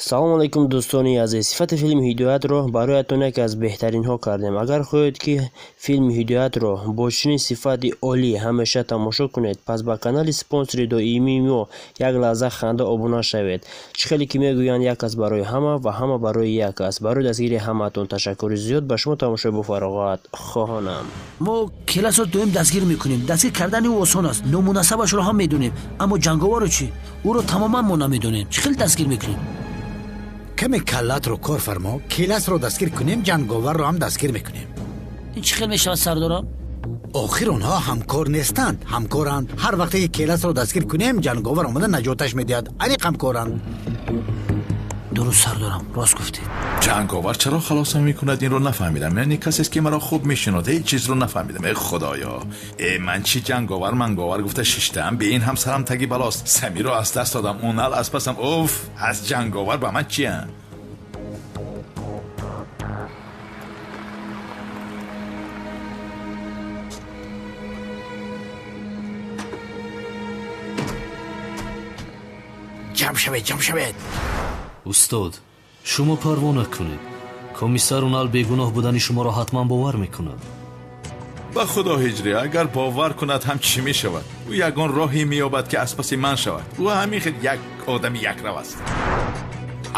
Салом алейкум дӯстони азиз. Сифати филми Ҳидоятро бароятон яке аз беҳтаринҳо кардем. Агар хоҳед, ки филми Ҳидоятро бо чунин сифати олӣ ҳамеша тамошо кунед, пас ба канали спонсори доимии мо як лаҳза ханда обуна шавед. Чӣ хеле ки мегӯянд, як кас барои ҳама ва ҳама барои як кас. Барои дастгирии ҳамаатон ташаккури зиёд. Ба шумо тамошои бофароғат хоҳонам. Мо Келасро доим дастгир мекунем. Дастгир кардани ӯ осон аст. Номунасабашро ҳам медонем. Аммо ҷанговарро чӣ? Ӯро тамоман мо намедонем. Чӣ хел дастгир мекунем? Каме каллатро кор фармо, Келасро дастгир кунем, ҷанговарро ҳам дастгир мекунем. Ин чӣ хел мешавад, сардорам? Охир онҳо ҳамкор нестанд, ҳамкоранд. Ҳар вақте ки Келасро дастгир кунем, ҷанговар омада наҷоташ медиҳад. Аниқ ҳамкоранд. Дуруст, сардорам, рост гуфтед. Ҷанговар чаро халосам мекунад, инро нафаҳмидам. Яъне касест ки маро хуб мешиносад, ҳеҷ чизро нафаҳмидам. Эй худоё, э ман чӣ ҷанговар манговар гуфта шиштаам, бе ин ҳам сарам таги балост. Самиро аз даст додам, Унал аз пасам. Уф, аз ҷанговар ба ман чиям? Ҷамъ шавед, ҷамъ шавед. Устод, шумо парво накунед. Комиссар Унал бегуноҳ будани шуморо ҳатман бовар мекунад. Ба худо Ҳиҷрӣ, агар бовар кунад ҳам чӣ мешавад? Ӯ ягон роҳе меёбад ки аз паси ман шавад. Ӯ ҳамин хел як одами якрав аст.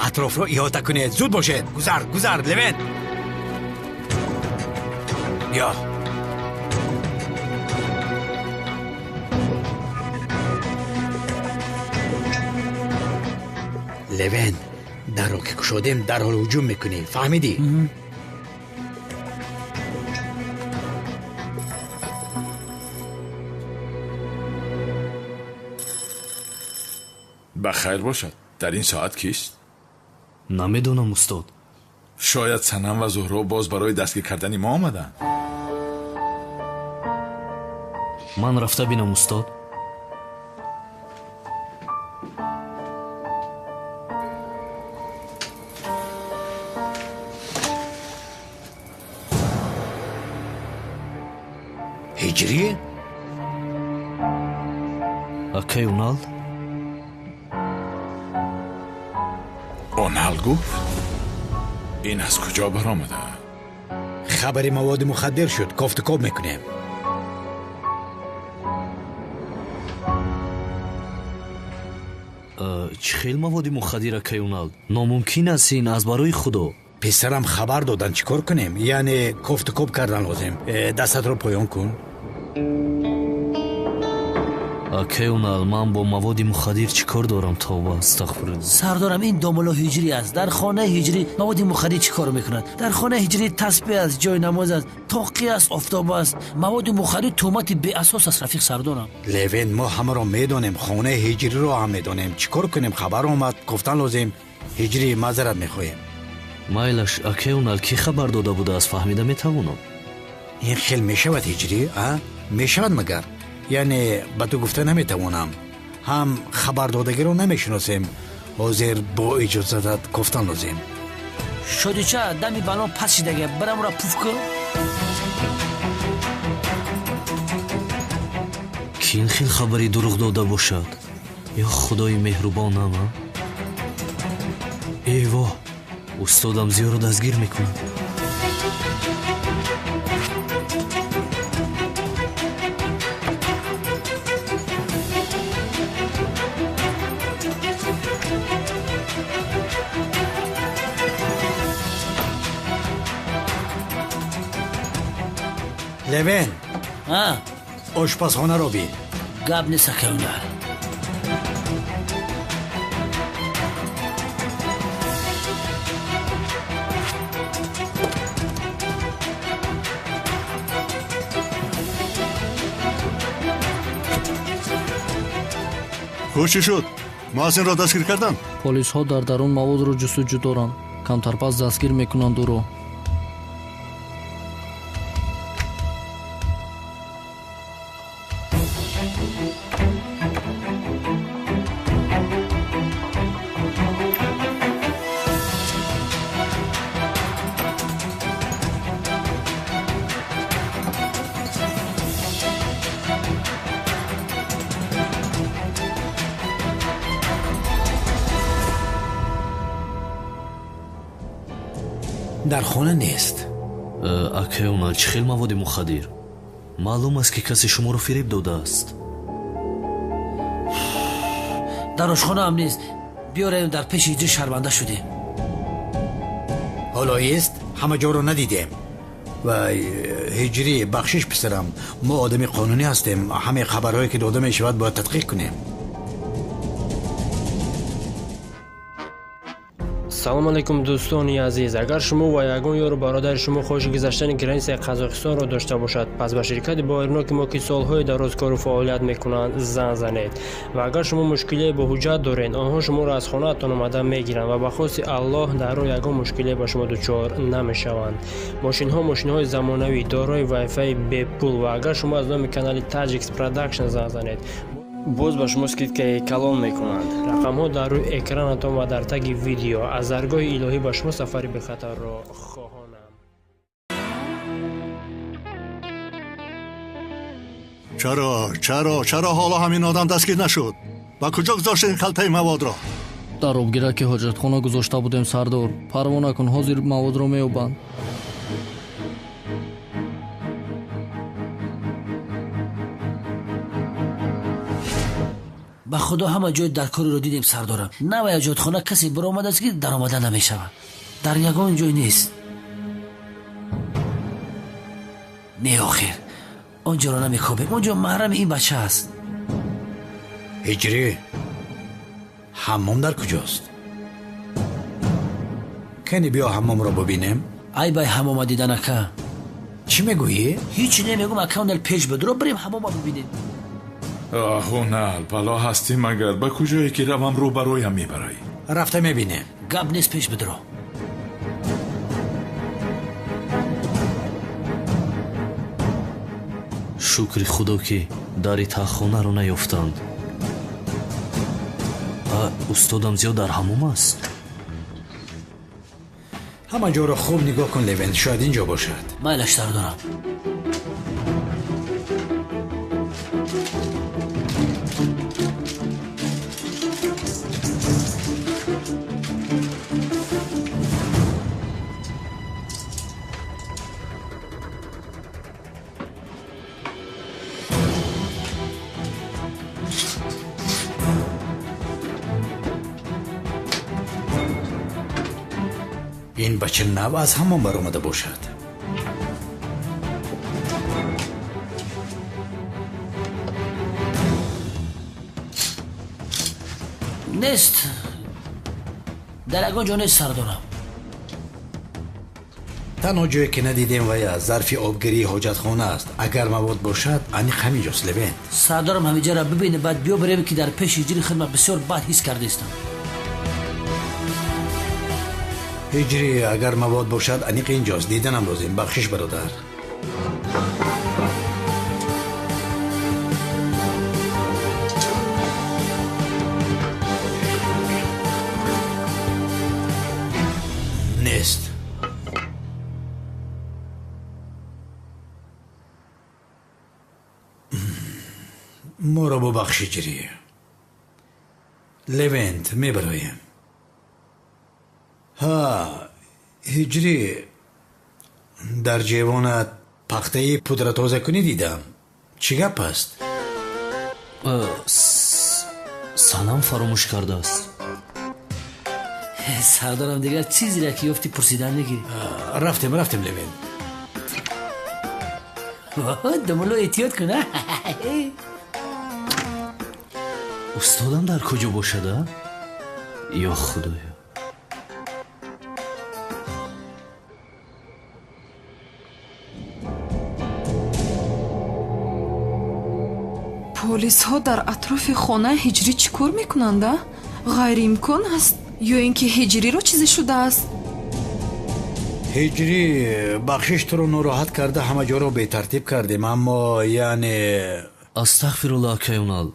Атрофро иҳота кунед, зуд бошед. Гузар, гузар, Левент. Биё. Левент, дарро ки кушодем, дарҳол ҳуҷум мекунӣ. Фаҳмидӣ? Ба хайр бошад. Дар ин соат кист? Намедонам, устод. Шояд Санам ва Зуҳро боз барои дастгир кардани мо омаданд. Ман рафта бинам, устод. Ҳиҷрӣ? Акай Унал? Унал гуфт? Ин аз куҷо баромада? Хабари маводи мухаддир шуд, кофтукоб мекунем. Чӣ хел маводи мухаддир, акай Унал? Номумкин аст ин, аз барои худо. Писарам хабар доданд, чӣ кор кунем? Яъне кофтукоб кардан лозим. Дастатро поён кун. Акай Унал, ман бо маводи мухаддир чӣ кор дорам? Тавба, астағфируллоҳ. Сардорам, ин домулло Ҳиҷрӣ аст. Дар хонаи Ҳиҷрӣ маводи мухаддир чӣ кор мекунад? Дар хонаи Ҳиҷрӣ тасбеҳ аст, ҷои намоз аст, тоқӣ аст, офтоб аст. Маводи мухаддир туҳмати беасос аст, рафиқ сардорам. Левен, мо ҳамаро медонем, хонаи Ҳиҷриро ҳам медонем. Чӣ кор кунем? Хабар омад, гуфтан лозим. Ҳиҷрӣ, маъзарат мехоҳем. Майлаш, акай Унал, кӣ хабар дода будааст, фаҳмида метавонам. Ин хел мешавад, Ҳиҷрӣ, а? Мешавад магар? Яъне ба ту гуфта наметавонам. Ҳам хабардодагиро намешиносем. Ҳозир бо иҷозатат гуфтан лозим. Шодича, дами бало пас шидага, барамро пуф кун. Ки ин хел хабари дурӯғ дода бошад? Ё худои меҳрубонам, а? Э воҳ, устодам зиёро дастгир мекунад. Левен, ошпазхонаро бин. Гап нест, акай Унал. Хуб чӣ шуд? Муаззинро дастгир карданд? Полисҳо дар дарун маводро ҷустуҷӯ доранд. Камтарпас дастгир мекунанд ӯро. Дар хона нест. Акай Унал, чӣ хел маводи мухаддир? Маълум аст, ки касе шуморо фиреб додааст. Дар ошхонаам нест. Биёраем, дар пеши ҳиҷрӣ шарманда шудем. Ҳоло ест, ҳама ҷоро надидем. Вай, ҳиҷрӣ, бахшиш писарам, мо одами қонунӣ ҳастем. Ҳамаи хабарҳое ки дода мешавад бояд тадқиқ кунем. Салом алейкум, дӯстони азиз. Агар шумо ва ягон ёру бародари шумо хоҳиши гузаштани границаи Қазоқистонро дошта бошад, пас ба ширкати боваринок мо, ки солҳои дароз кору фаъолият мекунанд, занг занед. Ва агар шумо мушкилие бо ҳуҷҷат доред, онҳо шуморо аз хонаатон омада мегиранд ва ба хости Аллоҳ дар роҳ ягон мушкилие ба шумо дучор намешаванд. Мошинҳо мошинҳои замонавӣ, дорои вайфаи бепул, ва агар шумо аз номи канали Таҷикс Продакшн занг занед, боз ба шумо скидкаи калон мекунанд. Рақамҳо дар рӯи экранатон ва дар таги видео. Аз даргоҳи илоҳӣ ба шумо сафари бехатарро хоҳонам. Чаро, чаро, чаро ҳоло ҳамин одам дастгир нашуд? Ба куҷо гузоштед ин халтаи маводро? Дар обгираки ҳоҷатхона гузошта будем, сардор. Парво накун, ҳозир маводро меёбанд. Ба худо, ҳама ҷой дар кориро дидем, сардорам. На ва ҳоҷатхона касе биромадааст, ки даромада намешавад. Дар ягон ҷой нест. Не, охир он ҷоро намекобем, он ҷо маҳрами ин бача аст. Ҳиҷрӣ, ҳаммом дар куҷост? Кани биё ҳаммомро бубинем. Ай бай ҳаммома дидан, ака. Чӣ мегӯӣ? Ҳеҷ намегӯм, ака. Онал пеш бидро, бирем ҳаммома бубинем. Оҳ, Унал, бало ҳастӣ магар? Ба куҷое ки равам, рӯ бароям мебарӣ. Рафта мебинем. Гап нест, пеш бидро. Шукри худо, ки дари таҳхонаро наёфтанд. Устодам зиёд дар ҳаммом аст. Ҳама ҷоро хуб нигоҳ кун, Левент, шояд ин ҷо бошад. Майлаш, сардорам. Ин бача нав аз ҳамон баромада бошад. Нест, дар ягон ҷо нест, сардорам. Танҳо ҷое ки надидем вая зарфи обгирии ҳоҷатхона аст. Агар мавод бошад, аниқ ҳамин ҷост, Левент. Сардорам, ҳамиҷаро бибине, баъд биё бирем, ки дар пеши ҳиҷри хидмат бисёр бад ҳис кардаистам. Ҳиҷрӣ, агар мавод бошад, аниқ инҷост. Диданам лозим. Бахшиш, бародар. Нест. Моро бубахш, ҳиҷрӣ. Левент, мебароем. Ҳа, ҳиҷрӣ, дар ҷевонат пахтаи пудратозакунӣ дидам. Чӣ гап аст? Санам фаромӯш кардааст. Сардорам, дигар чизеро ки ёфтӣ, пурсидан мегирӣ. Рафтем, рафтем, Левент. Думулло, эҳтиёт кун. Устодам дар куҷо бошад, а? Ё худоё! Полисҳо дар атрофи хонаи ҳиҷрӣ чӣ кор мекунанд, а? Ғайриимкон аст, ё ин ки ҳиҷриро чизе шудааст? Ҳиҷрӣ, бахшиш, туро нороҳат карда, ҳама ҷоро бетартиб кардем, аммо яъне Астағфирулло, акай Унал.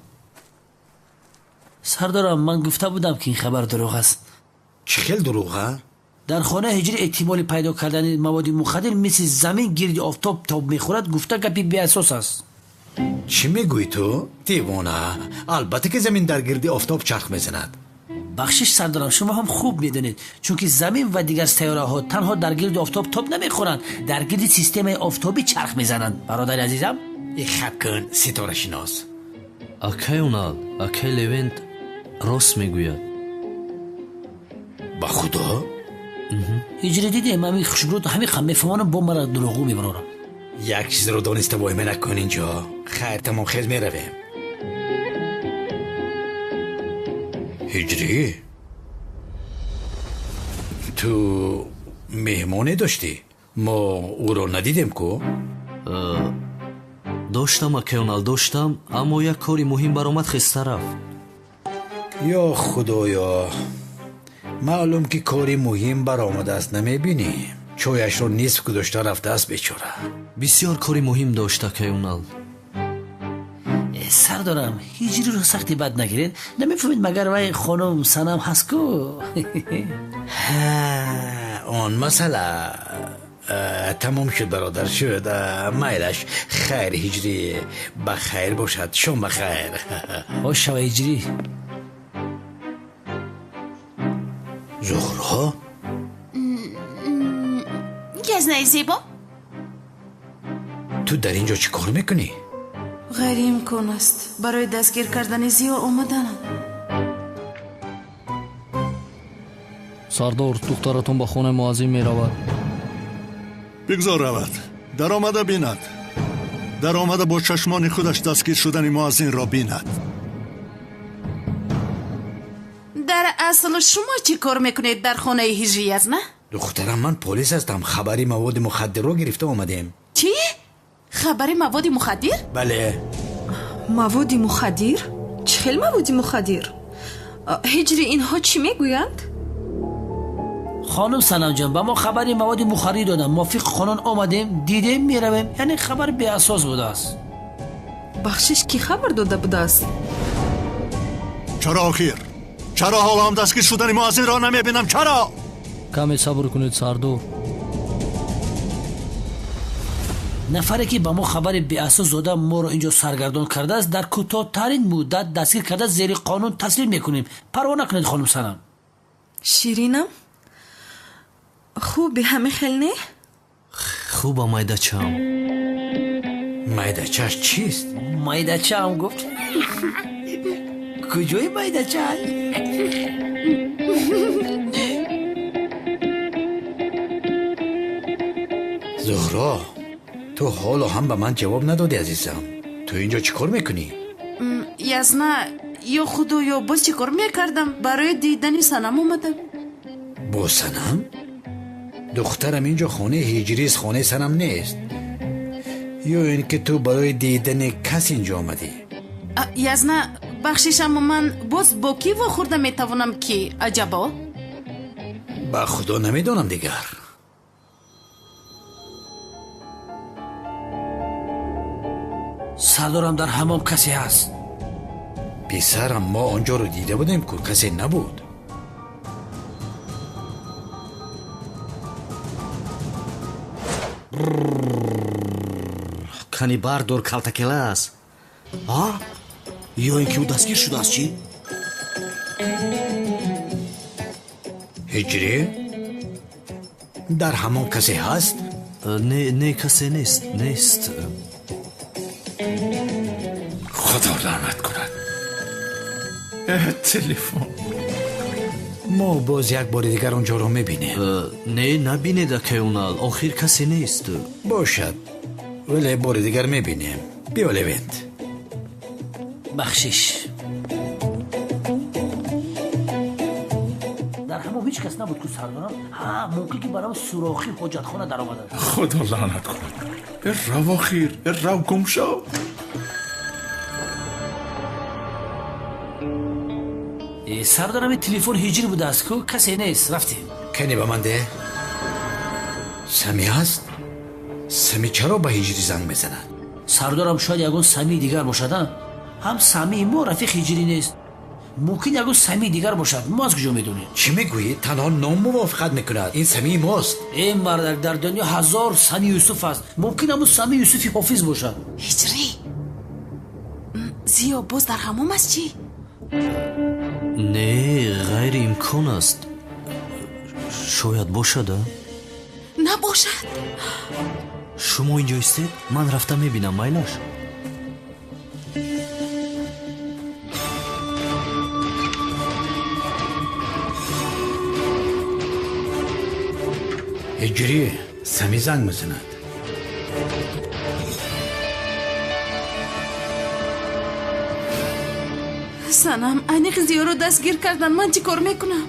Сардорам, ман гуфта будам, ки ин хабар дурӯғ аст. Чӣ хел дурӯғ, а? Дар хонаи ҳиҷрӣ эҳтимоли пайдо кардани маводи мухаддир мисли замин гирди офтоб тоб мехӯрад гуфта гапи беасос аст. Чӣ мегӯӣ ту, девона? Албатта ки замин дар гирди офтоб чарх мезанад. Бахшиш сардорам, шумо ҳам хуб медонед, чунки замин ва дигар сайёраҳо танҳо дар гирди офтоб тоб намехӯранд, дар гирди системаи офтобӣ чарх мезананд. Бародари азизам, хаб кун, ситорашинос. Акай Унал, акай Левент рост мегӯяд. Ба худо? Ҳиҷрӣ дидем, ҳамин хушбрӯд ҳамин қам мефаҳмонам, бо мара дурӯғгӯ мебарорам. Як чизро дониста воҳима накун инҷо. Хайр, тамом, хез меравем. Ҳиҷрӣ, ту меҳмоне доштӣ? Мо ӯро надидем ку? Доштам, акай Унал, доштам, аммо як кори муҳим баромад, хеста рафт. Ё худоё, маълум ки кори муҳим баромадааст, намебинӣ? Чояшро нисф гузошта рафтааст бечора. Бисёр кори муҳим дошт, акай Унал. Сардорам, ҳиҷриро сахти бад нагиред. Намефаҳмед, магар вай хонум Санам ҳаст ку? Он масъала тамом шуд, бародар, шуд. Майлаш, хайр, ҳиҷрӣ, ба хайр бошад, шом ба хайр. Хош шава, ҳиҷрӣ. Зуҳро? Язнаи зебо? Ту дар ин ҷо чӣ кор мекунӣ? Ғайриимкон аст. Барои дастгир кардани Зиё омаданам. Сардор, духтаратон ба хонаи муаззин меравад. Бигзор равад. Даромада бинад. Даромада бо чашмони худаш дастгир шудани муаззинро бинад. Дар асл шумо чӣ кор мекунед дар хонаи ҳиҷрӣ, язна? Духтарам, ман полис ҳастам. Хабари маводи мухаддирро гирифта омадем. Чӣ? Хабари маводи мухаддир? Бале. Маводи мухаддир? Чӣ хел маводи мухаддир? Ҳиҷрӣ, инҳо чӣ мегӯянд? Хонум Санамҷон, ба мо хабари маводи мухаддир доданд. Мувофиқи қонун омадем, дидем, меравем. Яъне хабар беасос будааст. Бахшиш, кӣ хабар дода будааст? Чаро охир? Чаро ҳоло ҳам дастгир шудани муаззинро намебинам? Чаро? Каме сабр кунед, сардор. Нафаре ки ба мо хабари беасос дода моро инҷо саргардон кардааст, дар кӯтоҳтарин муддат дастгир карда зери қонун таслим мекунем. Парво накунед, хонум Санам. Ширинам, хуби ҳамин хел не? Хуба, майдачаам. Майдачааш чист? Майдачаам гуфт. Куҷои майдачааш? Зуҳро, ту ҳоло ҳам ба ман ҷавоб надодӣ, азизам. Ту инҷо чӣ кор мекунӣ? Язна, ё худоё, боз чӣ кор мекардам? Барои дидани Санам омадам. Бо Санам? Духтарам, инҷо хонаи ҳиҷрист, хонаи Санам нест. Ё ин ки ту барои дидани кас инҷо омадӣ? Язна, бахшиш, аммо ман боз бо кӣ вохӯрда метавонам ки аҷабо? Ба худо намедонам дигар. Сардорам, дар ҳамом касе ҳаст. Писарам, мо онҷоро дида будем ку, касе набуд. Кани бардор, калтакела аст. А? Ё ин ки ӯ дастгир шудааст, чӣ? Ҳиҷрӣ, дар ҳамон касе ҳаст? Не, не, касе нест, нест. Худо лаънат кунад. Телефон. Мо боз як бори дигар онҷоро мебинем. Не, набинед, акай Унал, охир касе нест. Бошад, вале бори дигар мебинем. Биё, Левент. Бахшиш. Дар ҳамон ҳеҷ кас набуд ку, сардорам. Ҳа, мумкин ки барам сурохи ҳоҷатхона даромадааст. Худо лаънат кунад. Рав охир, рав, гум шав. Сардорам, телефон ҳиҷрӣ будааст ку, касе нест, рафтем. Кани ба ман де. Сами ҳаст? Сами чаро ба ҳиҷрӣ занг мезанад? Сардорам, шояд ягон самии дигар бошад. Ҳам самии мо рафиқ ҳиҷрӣ нест. Мумкин ягон самии дигар бошад, мо аз куҷо медонем? Чӣ мегӯӣ? Танҳо ном мувофиқат мекунад. Ин самии мост. Э мардак, дар дунё ҳазор сами Юсуф аст. Мумкин ҳамун сами Юсуфи ҳофиз бошад. Ҳиҷрӣ, Зиё боз дар ҳамом аст чӣ? Не, ғайриимкон аст. Шояд бошад, а? Набошад. Шумо инҷо истед, ман рафта мебинам, майлаш? Ҳиҷрӣ, Сами занг мезанад. Санам, аниқ Зиёро дастгир кардан, ман чӣ кор мекунам?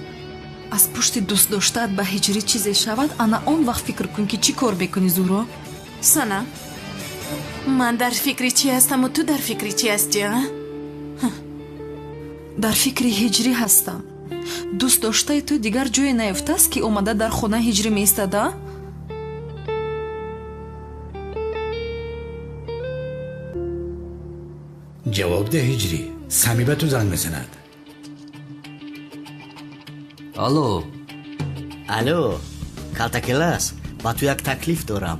Аз пушти дӯстдоштаат ба Ҳиҷрӣ чизе шавад, ана он вақт фикр кун, ки чӣ кор мекунӣ, Зуҳро. Санам, ман дар фикри чӣ ҳастаму ту дар фикри чӣ ҳастӣ, а? Дар фикри Ҳиҷрӣ ҳастам. Дӯст доштаи ту дигар ҷое наёфтааст, ки омада дар хонаи Ҳиҷрӣ меистад, а? Ҷавоб деҳ, Ҳиҷрӣ, Сами ба ту занг мезанад. Алло. Алло, Калтакелас, ба ту як таклиф дорам.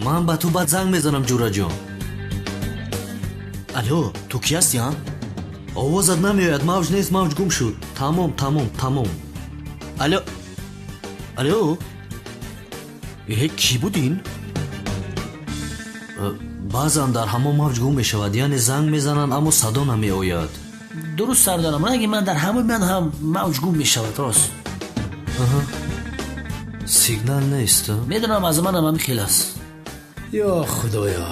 Ман ба ту баъд занг мезанам, ҷураҷон. Алло, ту кӣ ҳастӣ, а? Овозат намеояд, мавҷ нест, мавҷ гум шуд. Тамом, тамом, тамом. Алло, алло, э, кӣ буд ин? Баъзан дар ҳамон мавҷ гум мешавад, яъне занг мезананд, аммо садо намеояд. Дуруст, сардарам, ранги ман дар ҳамои ман ҳам мавҷ гум мешавад, рост. Сигнал нест. Медонам, аз манам ҳамин хел аст. Ё худоё.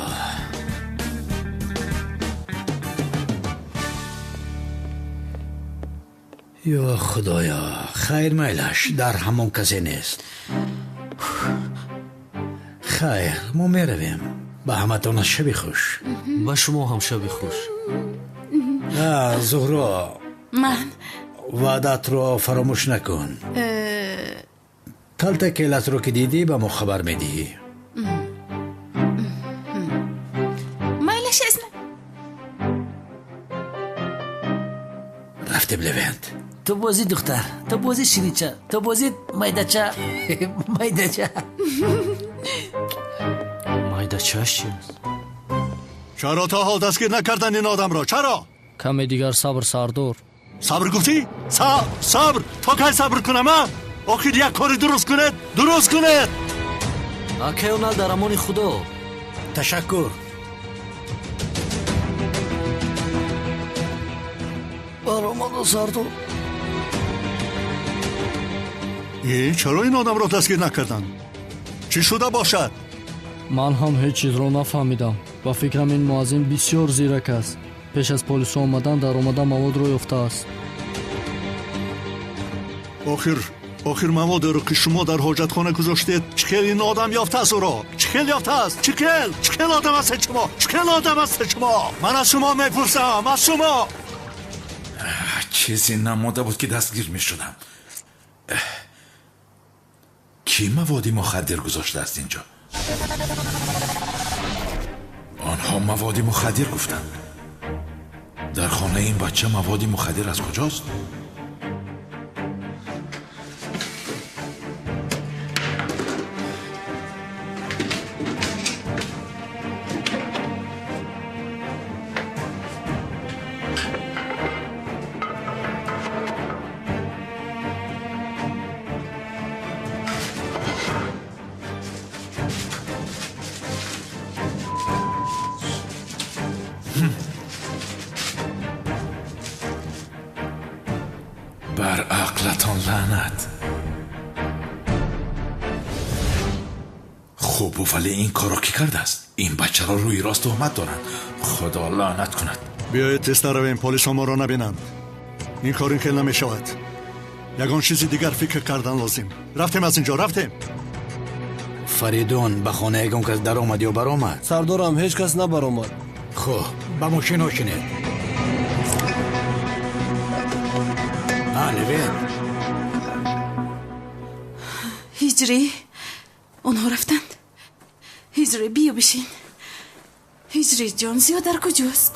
Ё худоё, хайр, майлаш, дар ҳамон касе нест. Хайр, мо меравем. Ба ҳаматон шаби хуш. Ба шумо ҳам шаби хуш. Зуҳро, ман ваъдатро фаромӯш накун. Калтакелатро ки дидӣ, ба мо хабар медиҳӣ. Майлаш, аз Рафтем, Левент. Ту бозӣ, духтар, ту бозӣ, ширинча, ту бозӣ, майдача, майдача. Майдачааш чи аст? Чаро то ҳол дастгир накардан ин одамро? Чаро? Каме дигар сабр, сардор. Сабр гуфтӣ? Сабр? То кай сабр кунам, а? Охир як кори дуруст кунед, дуруст кунед. Акай Онал, дар амони Худо. Ташаккур. Баромадо, сардор. Э, чаро ин одамро дастгир накарданд? Чӣ шуда бошад? Ман ҳам ҳеҷ чизро нафаҳмидам. Ба фикрам, ин муаззин бисёр зирак аст. Пеш аз полисҳо омадан даромада маводро ёфтааст. Охир маводеро, ки шумо дар ҳоҷатхона гузоштед, чӣ хел ин одам ёфтааст ӯро? Чӣ хел ёфтааст? Чӣ хел? Чӣ хел одам ҳастед шумо? Чӣ хел одам ҳастед шумо? Ман аз шумо мепурсам, аз шумо. Чизе намонда буд, ки дастгир мешудам. Кӣ маводи мухаддир гузоштааст инҷо? Онҳо маводи мухаддир гуфтанд. Дар хонаи ин бача маводи мухаддир аз куҷост? Бар ақлатон лаънат. Хуб, вале ин корро кӣ кардааст? Ин бачаро рӯи рост туҳмат доранд. Худо лаънат кунад. Биёед тез наравем, полисҳо моро набинанд. Ин кор ин хел намешавад. Ягон чизи дигар фикр кардан лозим. Рафтем аз инҷо, рафтем. Фаридун, ба хона ягон кас даромад ё баромад? Сардорам, ҳеҷ кас набаромад. Хуб, ба мошино шинед. Левент. Ҳиҷрӣ, онҳо рафтанд. Ҳиҷрӣ, биё бишин. Ҳиҷрӣ ҷон, Зиё дар куҷост?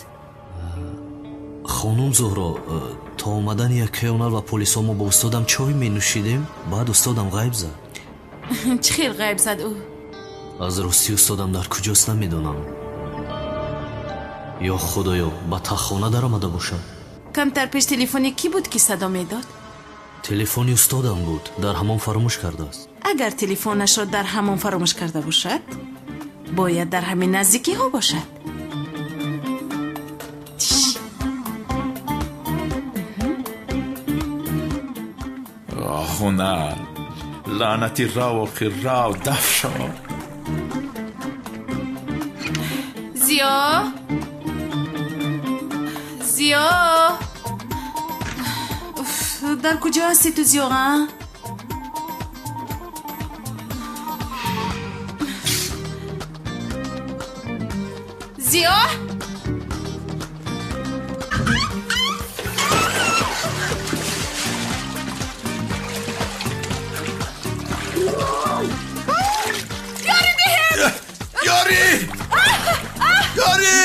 Хонум Зуҳро, то омадани якаи Онал ва полисҳо мо бо устодам чой менӯшидем, баъд устодам ғайб зад. Чӣ хел ғайб зад ӯ? Аз ростӣ устодам дар куҷост намедонам. Ё худоё, ба таххона даромада бошад. Камтар пеш телефони кӣ буд, ки садо медод? Телефони устодам буд, дар ҳамон фаромӯш кардааст. Агар телефонашро дар ҳамон фаромӯш карда бошад, бояд дар ҳамин наздикиҳо бошад. Ҳунар, лаънати рав, охир рав, даф шав. Зиё, Зиё, дар куҷо ҳасти ту, Зиё? А, Зиё, ёрӣ диҳед! Ёрӣ! Ёрӣ!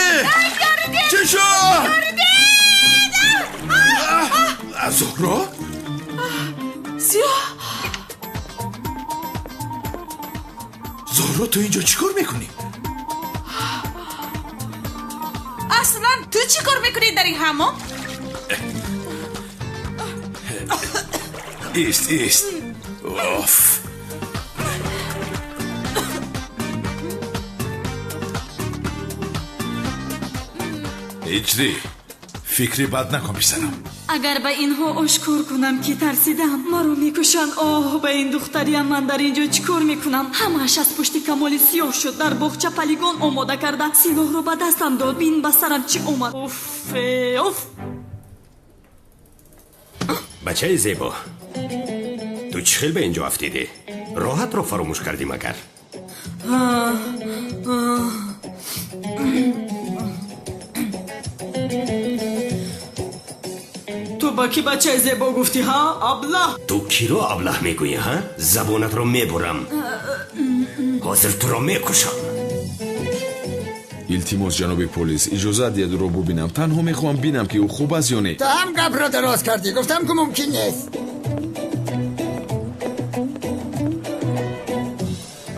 Чӣ шуд? Ёрӣ диҳед! Зуҳро? Зиё! Зуҳро, ту инҷо чӣ кор мекунӣ? Аслан ту чӣ кор мекунӣ дар ин ҳаммом? Ист, ист. Оф! Ҳиҷрӣ, фикри бад накун, писарам. Агар ба инҳо ошкор кунам, ки тарсидам, маро мекушанд. Оҳ, ба ин духтариям, ман дар инҷо чӣ кор мекунам? Ҳамааш аз пушти Камоли Сиёҳ шуд. Дар боғча полигон омода карда, силоҳро ба дастам дод. Бин, ба сарам чӣ омад. Уф, уф! Бачаи зебо, ту чӣ хел ба инҷо афтидӣ? Роҳатро фаромӯш кардӣ магар? Ту ба кӣ бачаи зебо гуфтӣ, ҳа, аблаҳ? Ту киро аблаҳ мегӯӣ, ҳа? Забонатро мебурам. Ҳозир туро мекушам. Илтимос, ҷаноби полис, иҷозат диҳед ӯро бубинам. Танҳо мехоҳам бинам, ки ӯ хуб аст ё не. Ту ҳам гапро дароз кардӣ. Гуфтам, ки мумкин нест.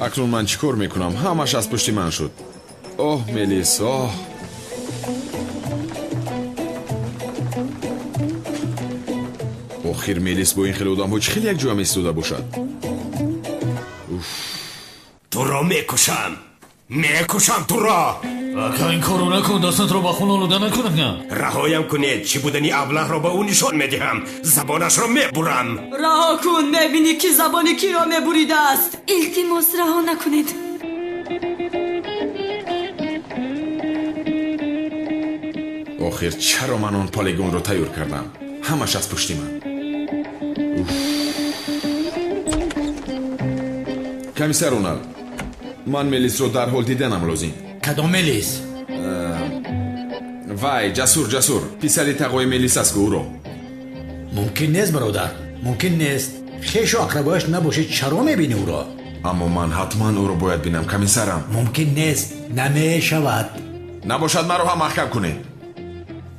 Акнун ман чӣ кор мекунам? Ҳамаш аз пушти ман шуд. Оҳ, Мелис, оҳ! Охир Мелис бо ин хеле одамҳо чӣ хеле якҷоя меистода бошад? Туро мекушам, мекушам туро! Ака, ин корро накун, дастатро ба хун олуда накун. Раҳоям кунед, чӣ будани аблаҳро ба ӯ нишон медиҳам. Забонашро мебурам. Раҳо кун, мебинӣ, ки забони киро мебуридааст. Илтимос, раҳо накунед. Охир чаро ман он полигонро тайёр кардам? Ҳамаш аз пушти ман. Комиссар Унал, ман Мелисро дарҳол диданам лозим. Кадом Мелис? Вай, Ҷасур, Ҷасур, писари тағои Мелис аст ку, ӯро. Мумкин нест, бародар, мумкин нест. Хешу ақрабояш набошед, чаро мебинӣ ӯро? Аммо ман ҳатман ӯро бояд бинам, комиссарам. Мумкин нест, намешавад. Набошад, маро ҳам маҳкам кунед.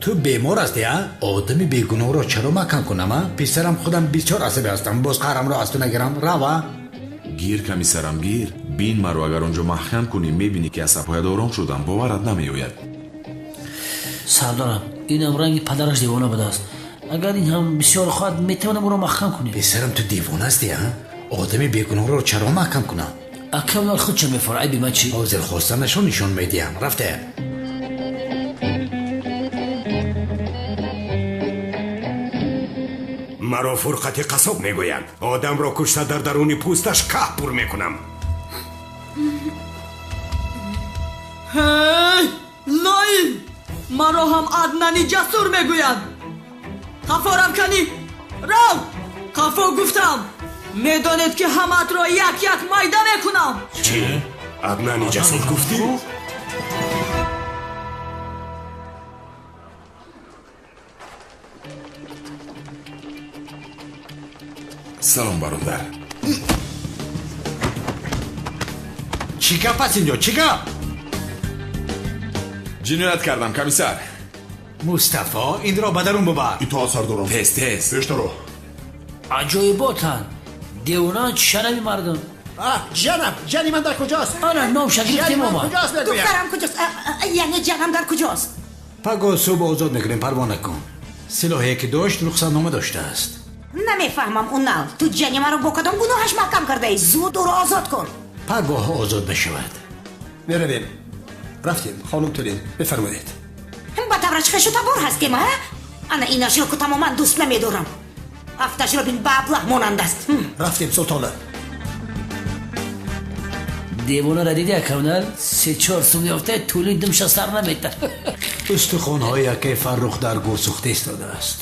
Ту бемор ҳастӣ, а? Одами бегуноҳро чаро маҳкам кунам, а? Писарам, худам бисёр асабӣ ҳастам, боз қаҳрамро аз ту нагирам. Рава. Гир, комиссарам, гир. Бин маро, агар онҷо маҳкам кунӣ, мебинӣ, ки асабҳоят ором шудам, боварат намеояд. Сардорам, инам ранги падараш девона будааст. Агар ин ҳам бисёр хоҳад, метавонам ӯро маҳкам кунем. Писарам, ту девона ҳастӣ, а? Одами бегуноҳро чаро маҳкам кунам? Ака, Унал худ ча мефора, айби ман чӣ? Ҳозир хостанашро нишон медиҳам. Рафте. Маро Фурқати қассоб мегӯянд. Одамро кушта, дар даруни пӯсташ каҳ пур мекунам. Ҳей, лоил! Маро ҳам Аднани Ҷасур мегӯянд. Қафорам канӣ, рав! Қафо гуфтам. Медонед, ки ҳамаатро як як майда мекунам. Чӣ? Аднани Ҷасур гуфтӣ? Салом, бародар. Чӣ гап аст инҷо, чӣ гап? Ҷиноят кардам, комиссар. Мустафо, инро ба дарун бубар. Итоат, сардорам. Тез, тез. Пештаро. Аҷоиботанд, девонаанд, шараби мардум. Ҷанаб, ҷани ман дар куҷост? Ана ном шагирдем омад. Духтарам куҷост? Яъне ҷанам дар куҷост? Пагоҳ субҳ озод мекунем, парво накун. Силоҳе ки дошт рухсатнома доштааст. Намефаҳмам, Унал, ту ҷани маро бо кадом гуноҳаш маҳкам кардаӣ? Зуд ӯро озод кун. Пагоҳ озод мешавад. Меравем. Рафтем, хонум Тулин, бифармоед. Ба тавраш хешу табор ҳастем, а? Ана инашро ку тамоман дӯст намедорам. Афташро бин, ба аблаҳ монанд аст. Рафтем, султона. Девонаро диди, акавнал? 3-4 сум ёфта, тӯли думша сар намета. Устухонҳои акаи Фаррух дар гур сӯхта истодааст.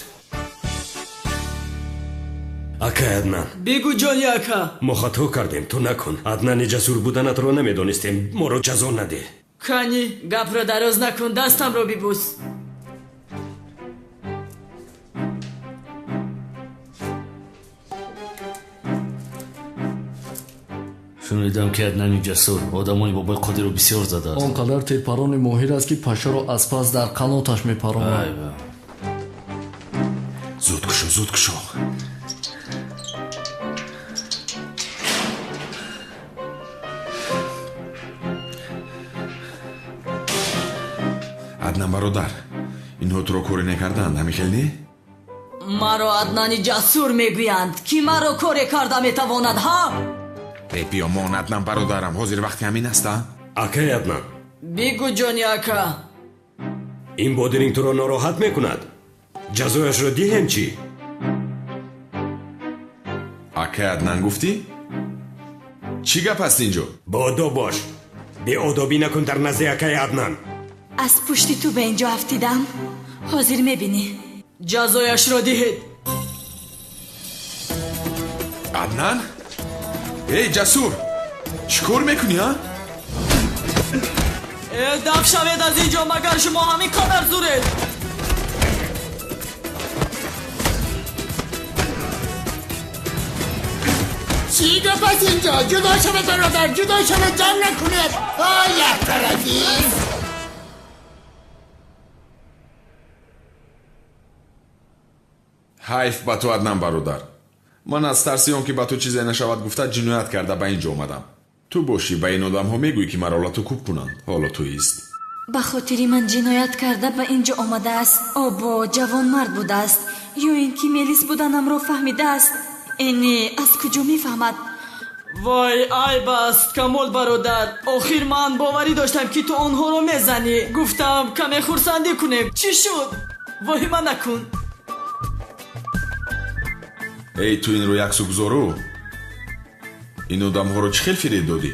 Акай Аднан. Бигӯ, ҷони ака. Мо хато кардем, ту накун. Аднани ҷасур буданатро намедонистем. Моро ҷазо надеҳ. Кани, гапро дароз накун, дастамро бибӯс. Шунидам, ки Аднани ҷасур одамони бобои Қодирро бисёр задааст. Он қадар тирпарони моҳир аст, ки пашаро аз пас дар қаноташ мепаронад. Зуд кушо, зуд кушо. Аднан бародар, инҳо туро коре накарданд, ҳамин хел не? Маро Аднани ҷасур мегӯянд. Ки маро коре карда метавонад, ҳа? Эй биёмон, Аднан бародарам, ҳозир вақти ҳамин аст, а? Акай Аднан. Бигӯ, ҷони ака. Ин бодиринг туро нороҳат мекунад. Ҷазояшро диҳем чӣ? Акай Аднан гуфтӣ? Чӣ гап аст инҷо? Боодоб бош. Беодобӣ накун дар назди акай Аднан. Аз пушти ту ба инҷо афтидам. Ҳозир мебинӣ. Ҷазояшро диҳед. Аднан? Эй ҷасур, чӣ кор мекунӣ, а? Э, даф шавед аз инҷо, магар шумо ҳамин қадар зуред? Чӣ гап аст инҷо? Ҷудо шавед, бародар, ҷудо шавед, ҷанг накунед. Ой, як тарафӣ. Ҳайф ба ту, Аднан бародар. Ман аз тарси он ки ба ту чизе нашавад гуфта ҷиноят карда ба ин ҷо омадам. Ту бошӣ ба ин одамҳо мегӯӣ, ки маро лату кӯб кунанд. Ҳоло туист. Ба хотири ман ҷиноят карда ба ин ҷо омадааст. Обо ҷавонмард будааст. Ё ин ки мелис буданамро фаҳмидааст. Эне аз куҷо мефаҳмад? Вой, айб аст, Камол бародар. Охир ман боварӣ доштам, ки ту онҳоро мезанӣ. Гуфтам каме хурсандӣ кунем. Чӣ шуд? Воҳима накун. Эй, ту инро яксу гузору. Ин одамҳоро чӣ хел фиреб додӣ?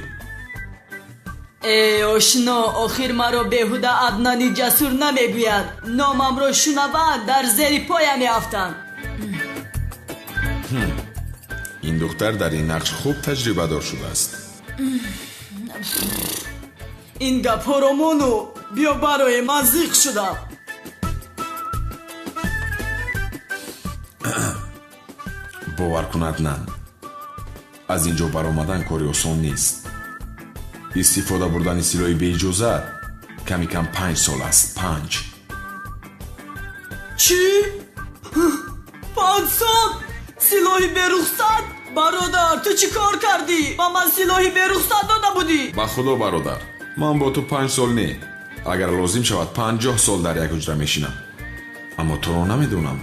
Эй ошно, охир маро беҳуда Аднани ҷасур намегӯяд. Номамро шунаванд, дар зери поя меафтанд. Ин духтар дар ин нақш хуб таҷрибадор шудааст. Ин гапҳоро мону биё барои ман зиқ шудам. Бовар кун, Аднан, аз ин ҷо баромадан кори осон нест. Истифода бурдани силоҳи беиҷозат ками кам 5 сол аст. 5. Чӣ? 5 сол? Силоҳи берухсат? Бародар, ту чӣ кор кардӣ? Ба ман силоҳи берухсат дода будӣ. Ба худо бародар, ман бо ту 5 сол не, агар лозим шавад 50 сол дар як ҳуҷра мешинам. Аммо туро намедонам.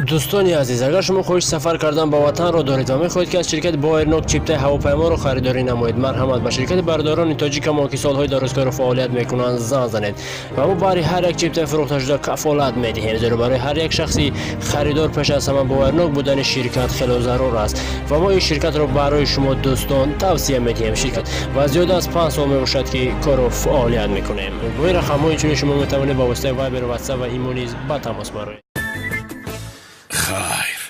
Дӯстони азиз, агар шумо хоҳиши сафар кардан ба ватанро доред ва мехоҳед, ки аз ширкати Боэрнок чиптаи ҳавопайморо харидорӣ намоед, марҳамат ба ширкати бародарони тоҷикамон, ки солҳои дарозкорро фаъолият мекунанд, занг занед ва мо баҳри ҳар як чиптаи фурӯхташуда кафолат медиҳем, зеро барои ҳар як шахси харидор пеш аз ҳама боварнок будани ширкат хело зарур аст ва мо ин ширкатро барои шумо дӯстон тавсия медиҳем. Ширкат ва зиёда аз 5 сол мебошад, ки корро фаъолият мекунем. Бо ин рақамҳо инчунин шумо метавонед ба воситаи Вайбер, Ватсап ва Имо низ ба тамос бароед. Хайр,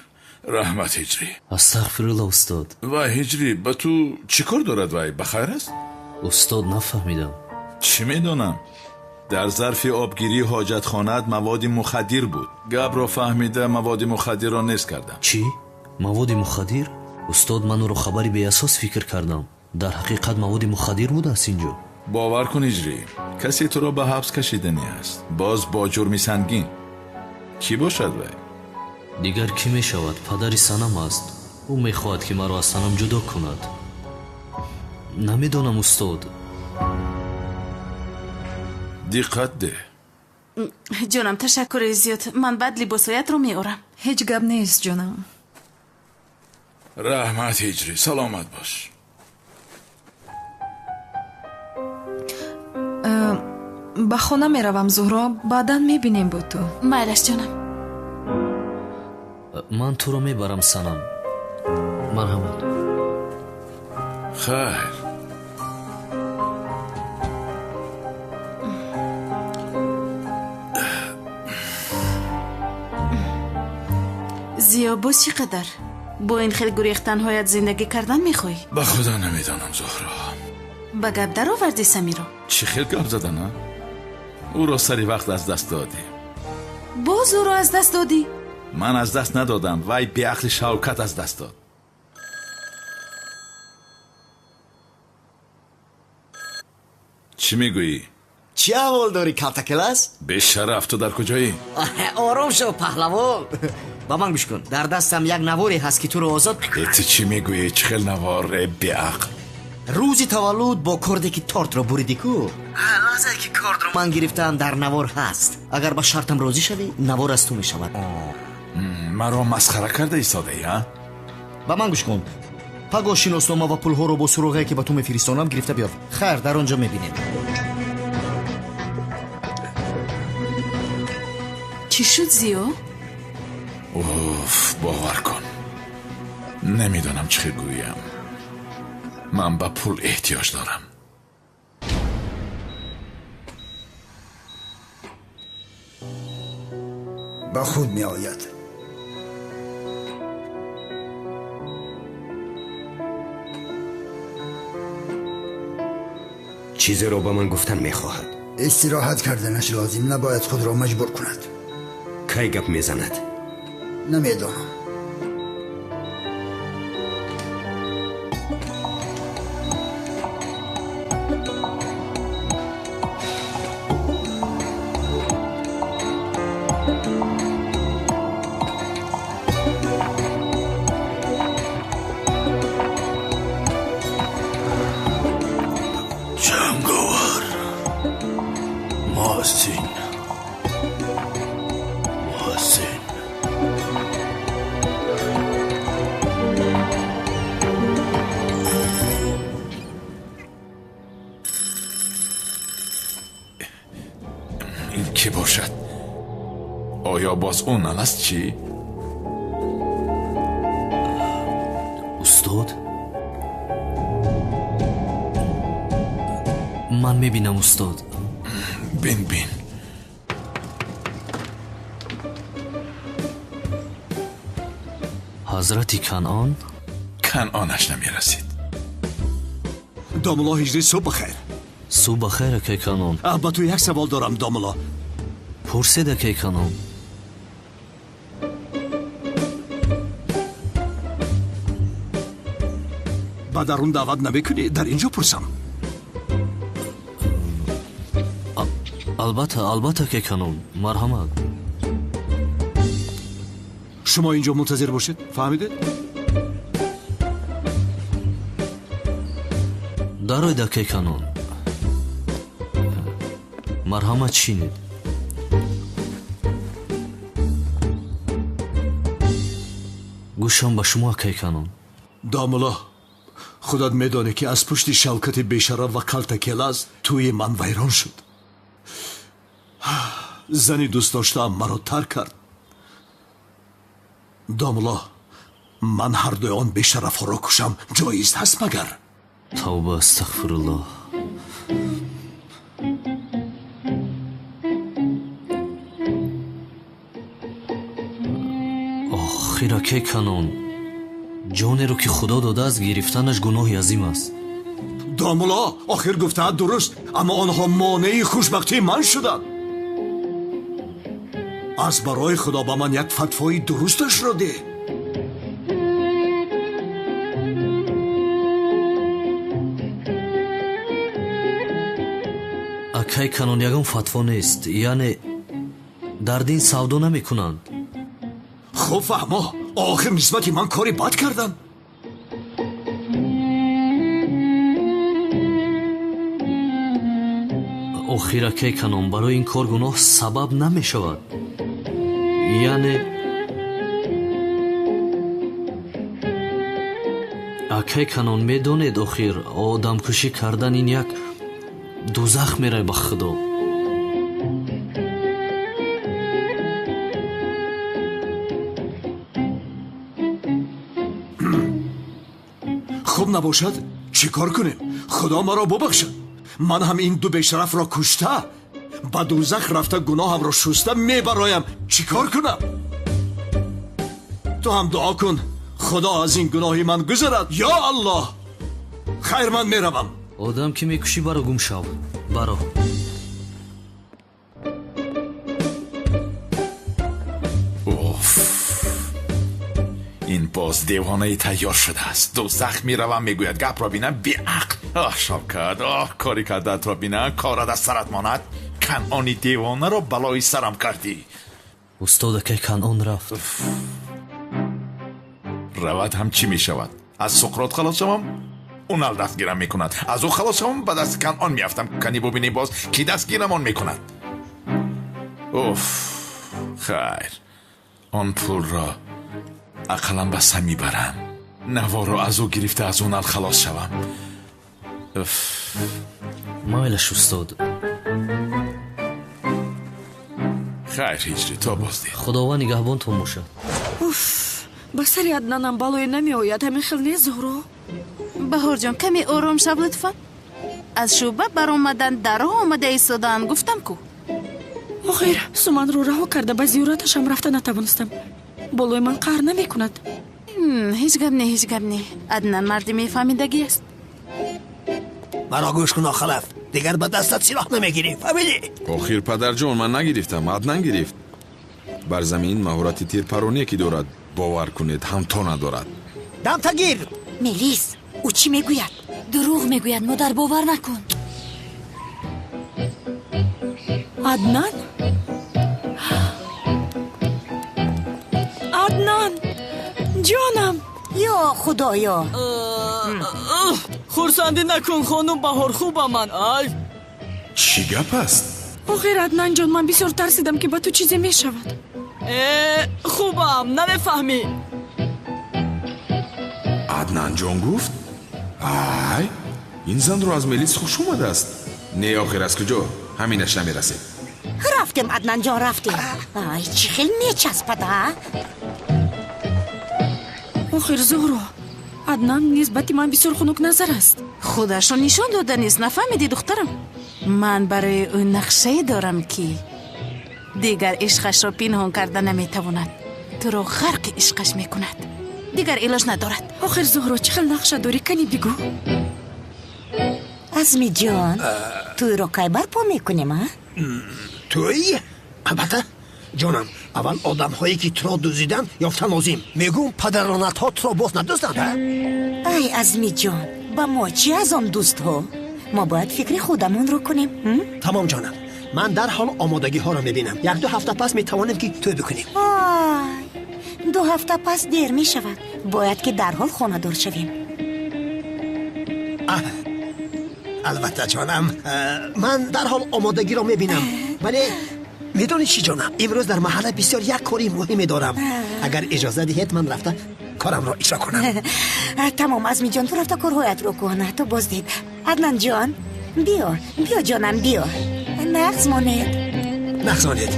раҳмат, Ҳиҷрӣ. Астағфирулло, устод. Вай, Ҳиҷрӣ, ба ту чӣ кор дорад? Вай ба хайр аст? Устод, нафаҳмидам. Чӣ медонам? Дар зарфи обгирии ҳоҷатхонаат маводи мухаддир буд. Гапро фаҳмида маводи мухаддирро нест кардам. Чӣ? Маводи мухаддир? Устод, ман ӯро хабари беасос фикр кардам. Дар ҳақиқат маводи мухаддир будааст инҷо. Бовар кун, Ҳиҷрӣ, касе туро ба ҳабс кашиданӣ аст, боз бо ҷурми сангин. Кӣ бошад вай? Дигар кӣ мешавад? Падари Санам аст. Ӯ мехоҳад, ки маро аз Санам ҷудо кунад. Намедонам, устод. Диққат деҳ. Ҷонам, ташаккури зиёд. Ман баъд либосҳоятро меорам. Ҳеҷ гап нест, ҷонам. Раҳмат, Ҳиҷрӣ, саломат бош. Ба хона меравам, Зуҳро, баъдан мебинем бо ту. Майлаш, ҷонам. Ман туро мебарам, Санам. Марҳамат. Хайр. Зиё, боз чӣ қадар бо ин хел гурехтанҳоят зиндагӣ кардан мехоҳӣ? Ба худо намедонам, Зуҳро. Ба гап даровардӣ Самиро? Чӣ хел гап задан, а? Ӯро сари вақт аз даст додӣ. Боз ӯро аз даст додӣ? Ман аз даст надодам, вай беақли Шавкат аз даст дод. Чӣ мегӯӣ? Чӣ аҳвол дорӣ, калтакелас? Бешараф, ту дар куҷоӣ? Ором шав, паҳлавон. Ба ман гӯш кун, дар дастам як наворе ҳаст, ки туро озод. Ту чӣ мегӯӣ? Чӣ хел навор, беақл? Рӯзи таваллуд бо корде ки тортро буридӣ ку? Лаҳзае ки кордро ман гирифтам, дар навор ҳаст. Агар ба шартам розӣ шавӣ, навор аз ту мешавад. Маро масхара карда истодаӣ, а? Ба ман гӯш кун, пагоҳ шиноснома ва пулҳоро бо суроғае ки ба ту мефиристонам гирифта биёр. Хайр, дар он ҷо мебинем. Чӣ шуд, Зиё? Уф, бовар кун, намедонам чӣ хел гӯям. Ман ба пул эҳтиёҷ дорам. Ба худ меояд. Чизеро ба ман гуфтан мехоҳад. Истироҳат карданаш лозим, набояд худро маҷбур кунад. Кай гап мезанад? Намедонам. Ҷанговар, Муҳсин, Муҳсин. Ин кӣ бошад? Оё боз ӯ нанаст чӣ? Устод, ман мебинам, устод. Бин, бин. Ҳазрати Канъон? Канъонаш намерасид. Домулло Ҳиҷрӣ, субҳ бахайр. Субҳ бахайр, акай Канъон. Ба ту як савол дорам, домулло. Пурсед, акай Канъон. Ба дарун даъват намекунӣ? Дар ин ҷо пурсам. Албатта, албатта, акай Канъон, марҳамат. Шумо ин ҷо мунтазир бошед, фаҳмидед? Дароед, акай Канъон. Марҳамат, шинед. Гӯшам ба шумо, акай Канъон. Домулло, худат медонӣ, ки аз пушти Шавкати бешараф ва калтакелаз тӯи ман вайрон шуд. Зани дӯстдоштаам маро тарк кард. Домулло, ман ҳардуи он бешарафҳоро кушам ҷоиз ҳаст магар? Тавба, астағфируллоҳ. Охир, акай Канъон, ҷонеро ки Худо додааст, гирифтанаш гуноҳи азим аст. Домулло, охир гуфтаат дуруст, аммо онҳо монеи хушбахтии ман шуданд. Аз барои Худо ба ман як фатвои дурусташро деҳ. Акай Канъон, ягон фатво нест, яъне дар дин савдо намекунанд. Хуб фаҳмо, охир нисбати ман кори бад кардам. Охир акай Канон, барои ин кор гуноҳ сабаб намешавад. Яъне акай Канон, медонед, охир одамкушӣ кардан ин як дузах мерай ба Худо. Хуб набошад, чӣ кор кунем? Худо маро бубахшад. Ман ҳам ин ду бешарафро кушта, ба дузах рафта гуноҳамро шуста мебароям. Чӣ кор кунам? Ту ҳам дуо кун, Худо аз ин гуноҳи ман гузарад. Ё Аллоҳ! Хайр, ман меравам. Одам ки мекушӣ, баро гум шав. Баро. Уф! Ин боз девонаи тайёр шудааст. Дузах меравам, мегӯяд. Гапро бинам, беақл. Оҳ, Шавкат, оҳ, кори кардаатро бинам, корат аз сарат монад. Канъони девонаро балои сарам кардӣ. Устод, акай Канъон рафт. Равад ҳам чӣ мешавад? Аз Суқрот халос шавам, Унал дастгирам мекунад. Аз ӯ халос шавам, ба дасти Канъон меафтам. Кани бубинем боз кӣ дастгирамон мекунад. Уф, хайр, он пулро ақаллан ба Сами барам. Наворо аз ӯ гирифта аз Унал халос шавам. Уф. Майлаш, устод. Хайр, ҳиҷрӣ, то боздид. Худованд нигаҳбонтон бошад. Уф, ба сари Аднанам балое намеояд, ҳамин хел не, Зуҳро? Баҳорҷон, каме ором шав лутфан. Аз шӯъба баромадан дарҳо омада истодаанд, гуфтам ку. Охир, Суманро раҳо карда ба зиёраташам рафта натавонистам. Болои ман қаҳр намекунад. Ҳеҷ гап не, ҳеҷ гап не. Аднан марди мефаҳмидагӣ аст. Маро гӯш кун, Охалаф, дигар ба дастат силоҳ намегирӣ, фаҳмидӣ? Охир падарҷон, ман нагирифтам, Аднан гирифт. Бар замин маҳорати тирпароние ки дорад, бовар кунед, ҳамто надорад. Дамтагир! Мелис, ӯ чӣ мегӯяд? Дурӯғ мегӯяд, модар, бовар накун. Аднан? Аднан! Ҷонам! Ё Худоё! Хурсандӣ накун, хонум Баҳор, хубам ман. Ай! Чӣ гап аст? Охир, Аднанҷон, ман бисёр тарсидам, ки ба ту чизе мешавад. Хубам, намефаҳмӣ. Аднанҷон гуфт? Ай, ин занро аз Мелис хуш омадааст. Не, охир аз куҷо? Ҳаминаш намерасед. Рафтем, Аднанҷон, рафтем. Ай, чӣ хел мечаспад, а? Охир, Зуҳро, Аднан нисбати ман бисёр хунукназар аст. Худашро нишон дода нест, нафаҳмидӣ, духтарам? Ман барои ӯ нақшае дорам, ки дигар ишқашро пинҳон карда наметавонад. Туро ғарқи ишқаш мекунад. Дигар илоҷ надорад. Охир, Зуҳро, чӣ хел нақша дорӣ? Кани бигӯ. Азмиҷон, тӯйро кай барпо мекунем, а? Тӯй? Албатта, ҷонам, аввал одамҳое ки туро дуздиданд ёфта лозим. Мегӯм, падаронатҳо туро боз надузданд, а? Ай, Азмиҷон, ба мо чӣ аз он дӯстҳо? Мо бояд фикри худамонро кунем. Тамом, ҷонам, ман дарҳол омодагиҳоро мебинам. Як-ду ҳафта пас метавонем ки тӯй бикунем. Ай, 2 ҳафта пас дер мешавад. Бояд ки дарҳол хонадор шавем. Албатта, ҷонам, ман дарҳол омодагиро мебинам. Вале медонӣ чӣ, ҷонам, имрӯз дар маҳалла бисёр як кори муҳиме дорам. Агар иҷоза диҳед, ман рафта корамро иҷро кунам. Тамом, Азмиҷон, ту рафта корҳоятро кун. То боздид. Аднанҷон, биё, биё, ҷонам, биё. Нағз монед. Нағз монед.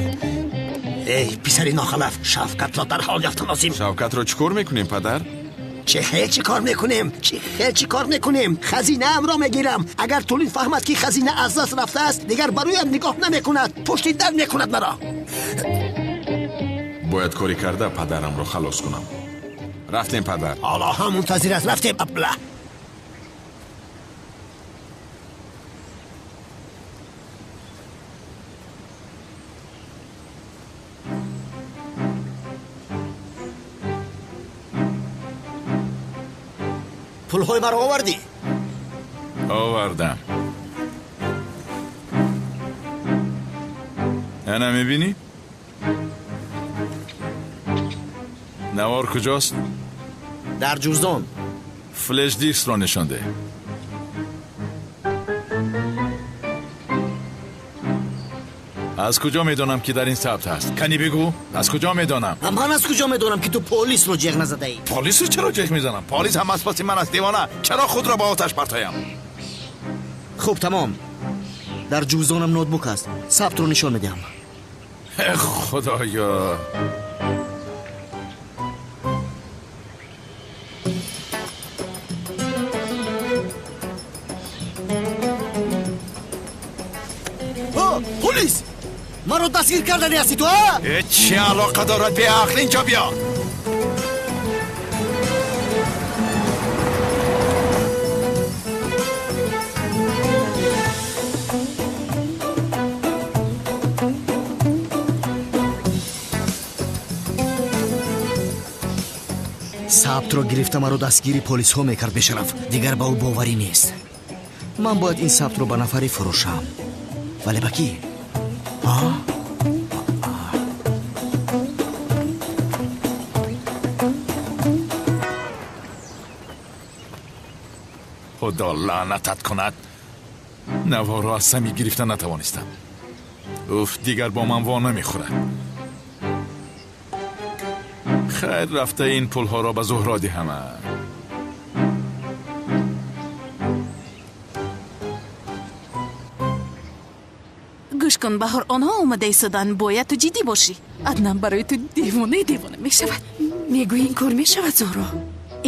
Эй, писари нохалаф, Шавкатро дарҳол ёфта лозим. Шавкатро чӣ кор мекунем, падар? Чӣ хел чӣ кор мекунем? Чӣ хел чӣ кор мекунем? Хазинаамро мегирам. Агар Тулин фаҳмад, ки хазина аз даст рафтааст, дигар ба рӯям нигоҳ намекунад, пушти дар мекунад маро. Бояд корӣ карда падарамро халос кунам. Рафтем, падар. Ҳоло ҳам мунтазир аст. Рафтем, абла. Пулҳои маро овардӣ? Овардам. Ана мебинӣ? Навор куҷост? Дар ҷуздон. Флеш дискро нишон деҳ. Аз куҷо медонам, ки дар ин сабт ҳаст? Кани бигӯ, аз куҷо медонам? Ман аз куҷо медонам, ки ту полисро ҷеғ назадаӣ? Полисро чаро ҷеғ мезанам? Полис ҳам аз паси ман аст, девона. Чаро худро ба оташ партоям? Хуб, тамом. Дар ҷуздонам ноутбук аст. Сабтро нишон медиҳам. Худоё! Полис! Маро дастгир кардани ҳастӣ ту, а? Чӣ алоқа дорад? Беақл, инҷо биё! Сабтро гирифта маро дастгири полисҳо мекард бешараф. Дигар ба ӯ боварӣ нест. Ман бояд ин сабтро ба нафаре фурӯшам. Вале ба кӣ? Худо лаънатат кунад. Наворро аз сами гирифта натавонистам. Уф, дигар бо ман во намехӯрад. Хайр, рафта ин пулҳоро ба Зуҳро диҳам. Гӯш кун, Баҳор, онҳо омада истоданд. Бояд ту ҷиддӣ бошӣ. Аднан барои ту девонаи девона мешавад. Мегӯӣ, ин кор мешавад, Зуҳро?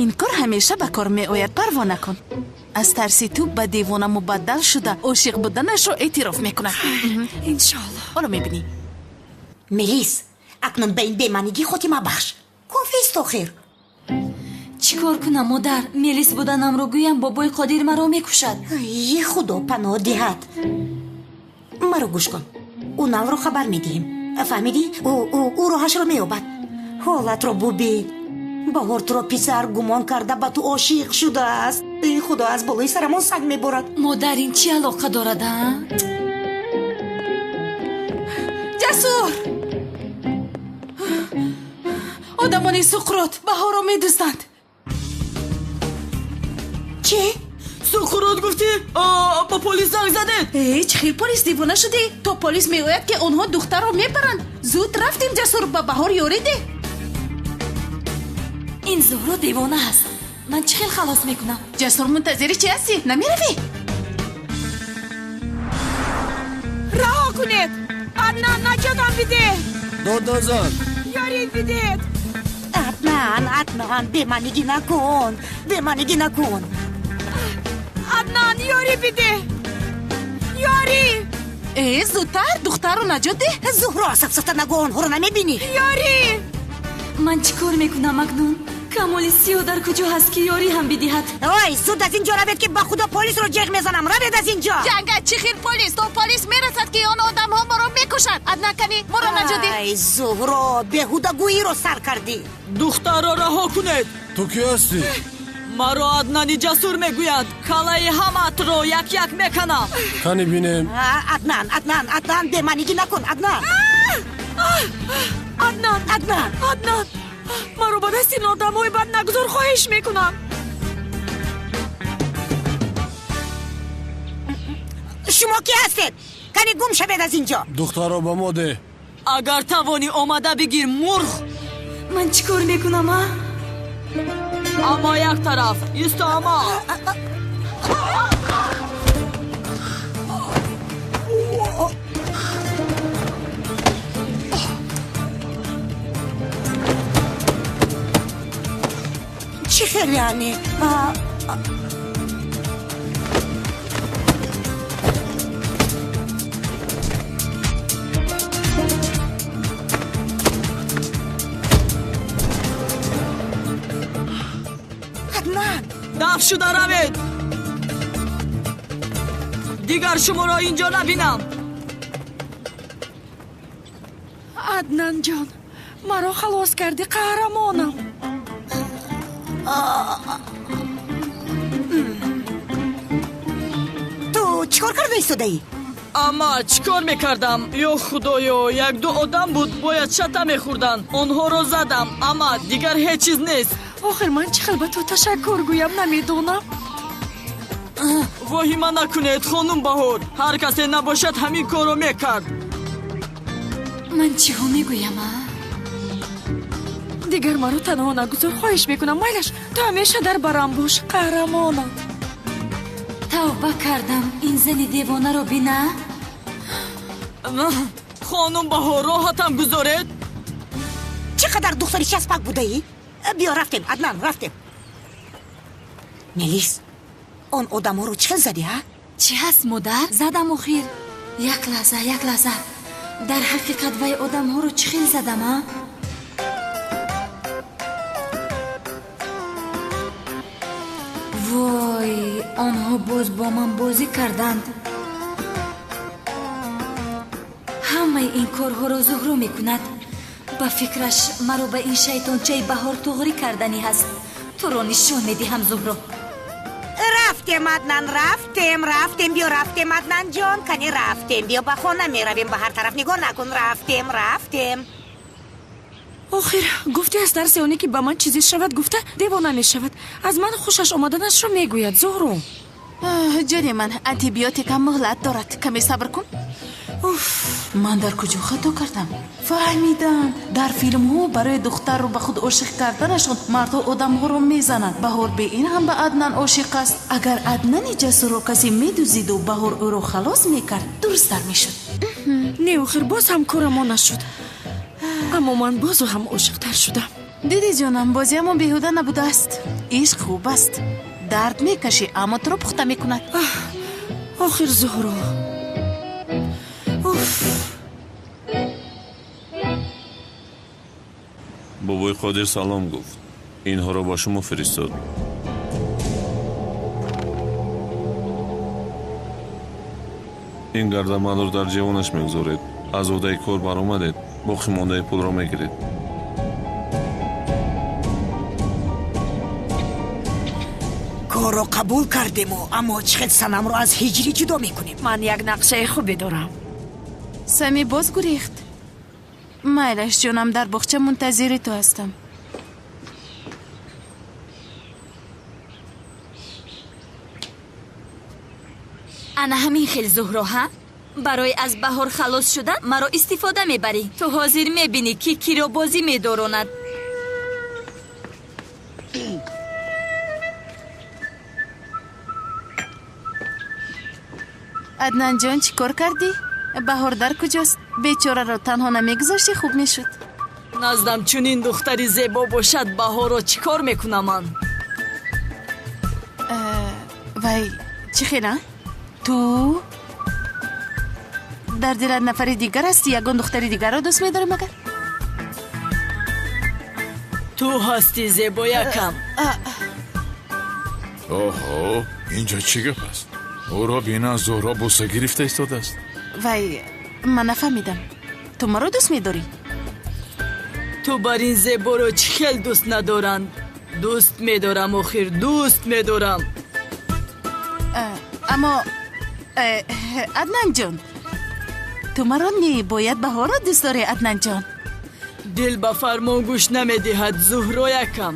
Ин кор ҳамеша ба кор меояд, парво накун. Аз тарси ту ба девона мубаддал шуда, ошиқ буданашро эътироф мекунад. Иншоалло. Ҳоло мебинӣ. Мелис, акнун ба ин бемаънигӣ хотима бахш. Кофист охир. Чӣ кор кунам, модар? Мелис буданамро гӯям, бобои Қодир маро мекушад. Е, Худо паноҳ диҳад. Маро гӯш кун. Ӯ навро хабар медиҳем. Фаҳмидӣ? Ӯ роҳашро меёбад. Ҳолатро бубин. Баҳор туро писар гумон карда ба ту ошиқ шудааст. Эй Худо, аз болои сарамон санг меборад. Модар, ин чӣ алоқа дорад, а? Ҷасур! Одамони Суқрот Баҳорро медузданд. Чӣ? Суқрот гуфтӣ? Ба полис занг задед? Э, чӣ хел полис, девона шудӣ? То полис меояд, ки онҳо духтарро мебаранд. Зуд рафтем, Ҷасур, ба Баҳор ёрӣ деҳ. Ин Зуҳро девона аст. Ман чӣ хел халос мекунам? Ҷасур, мунтазири чӣ ҳастӣ? Намеравӣ? Раҳо кунед! Аднан, наҷотам бидеҳ! Дод назан! Ёрӣ бидеҳ! Аднан, Аднан, бемаънигӣ накун, бемаънигӣ накун. Аднан, ёрӣ бидеҳ! Ёрӣ! Э, зудтар духтарро наҷот деҳ. Зуҳро, сафсафта нагӯ, онҳоро намебинӣ. Ёрӣ! Ман чӣ кор мекунам акнун? Камоли сиёҳ дар куҷо ҳаст, ки ёрӣ ҳам бидиҳад? Ой, зуд аз ин ҷо равед, ки ба Худо полисро ҷеғ мезанам. Равед аз ин ҷо. Ҷанга, чӣ хел полис? То полис мерасад, ки он одамҳо моро мекушанд. Аднан, кани моро наҷот деҳ. Ай, Зуҳро, беҳудагӯиро сар кардӣ. Духтарро раҳо кунед. Ту кӣ ҳастӣ? Маро Аднани Ҷасур мегӯянд. Калаи ҳамаатро як-як меканам. Кани бинем. Аднан, Аднан, Аднан, бемаънигӣ накун, Аднан. Аднан, Аднан, Аднан, маро ба дасти ин одамҳои бад нагузор, хоҳиш мекунам. Шумо кӣ ҳастед? Кани гум шавед аз ин ҷо. Духтарро ба мо деҳ. Агар тавонӣ, омада бигир, мурғ. Ман чӣ кор мекунам, а? Аммо як тараф исто, аммо. Чӣ хел яъне? Аднан! Дафт шуда равед! Дигар шуморо инҷо набинам. Аднан ҷон, маро халос кардӣ, қаҳрамонам. Ту чӣ кор карда истодаӣ? Амма чӣ кор мекардам? Ё худоё, як-ду одам буд, бояд шата мехӯрданд. Онҳоро задам, амма дигар ҳеҷ чиз нест. Охир ман чӣ хел ба ту ташаккур гӯям намедонам. Воҳима накунед, хонум Баҳор. Ҳар касе набошад ҳамин корро мекард. Ман чиҳо мегӯям, а? Дигар маро танҳо нагузор, хоҳиш мекунам. Майлаш, ту ҳамеша дар барам бош, қаҳрамонам. Тавба кардам, ин зани девонаро бина. Хонум Баҳор, роҳатам гузоред. Чӣ қадар духтари часпак будаӣ? Биё рафтем, Аднан, рафтем. Мелис, он одамҳоро чӣ хел задӣ, ҳа? Чӣ ҳаст, модар? Задам охир. Як лаҳза, як лаҳза. Дар ҳақиқат вай одамҳоро чӣ хел задам, а? Вой, онҳо боз бо ман бозӣ карданд. Ҳамаи ин корҳоро Зуҳро мекунад. Ба фикраш маро ба ин шайтончаи Баҳор туғрӣ карданӣ ҳаст. Туро нишон медиҳам, Зуҳро. Рафтем, Аднан, рафтем, рафтем, биё рафтем, Аднан ҷон, кани рафтем, биё ба хона меравем, ба ҳар тараф нигоҳ накун, рафтем, рафтем. Охир гуфти аз тарси оне ки ба ман чизе шавад гуфта девона мешавад. Аз ман хушаш омаданашро мегӯяд, Зуҳро. Ҷони ман, антибиотикам муҳлат дорад. Каме сабр кун. Уф, ман дар куҷо хато кардам? Фаҳмидам. Дар филмҳо барои духтарро ба худ ошиқ карданашон мардҳо одамҳоро мезананд. Баҳор бе ин ҳам ба Аднан ошиқ аст. Агар Аднани ҷасурро касе медузиду Баҳор ӯро халос мекард, дурусттар мешуд. Не, охир боз ҳам корамон нашуд. Аммо ман бозу ҳам ошиқтар шудам. Диди ҷонам, бозиамон беҳуда набудааст. Ишқ хуб аст. Дард мекашӣ, аммо туро пухта мекунад. Охир Зуҳро. Уф. Бобои Қодир салом гуфт. Инҳоро ба шумо фиристод. Ин гардамандро дар ҷевонаш мегузоред. Аз ӯҳдаи кор баромадед, боқӣ мондаи пулро мегиред. Корро қабул кардему, аммо чӣ хел Санамро аз ҳиҷрӣ ҷудо мекунем? Ман як нақшаи хубе дорам. Сами боз гурехт. Майлаш ҷонам, дар боғча мунтазири ту ҳастам. Ана ҳамин хел, Зуҳро, ҳа? Барои аз Баҳор халос шудан маро истифода мебарӣ. Ту ҳозир мебинӣ, ки киро бозӣ медоронад. Аднанҷон, чӣ кор кардӣ? Баҳор дар куҷост? Бечораро танҳо намегузоштӣ, хуб мешуд. Наздам чунин духтари зебо бошад, Баҳорро чӣ кор мекунам ман? Вай, чӣ хела? Ту дар дилат нафари дигар ҳастӣ? Ягон духтари дигарро дӯст медорӣ магар? Ту ҳастӣ зебоякам. Оҳо, инҷо чӣ гап аст? Ӯро бина, Зуҳро буса гирифта истодааст. Вай, ман нафаҳмидам. Ту маро дӯст медорӣ? Ту бар ин зеборо чӣ хел дӯст надоранд? Дӯст медорам, охир дӯст медорам. Аммо Аднанҷон, ту маро не, бояд Баҳорро дӯст дорӣ, Аднанҷон. Дил ба фармон гӯш намедиҳад, Зуҳроякам.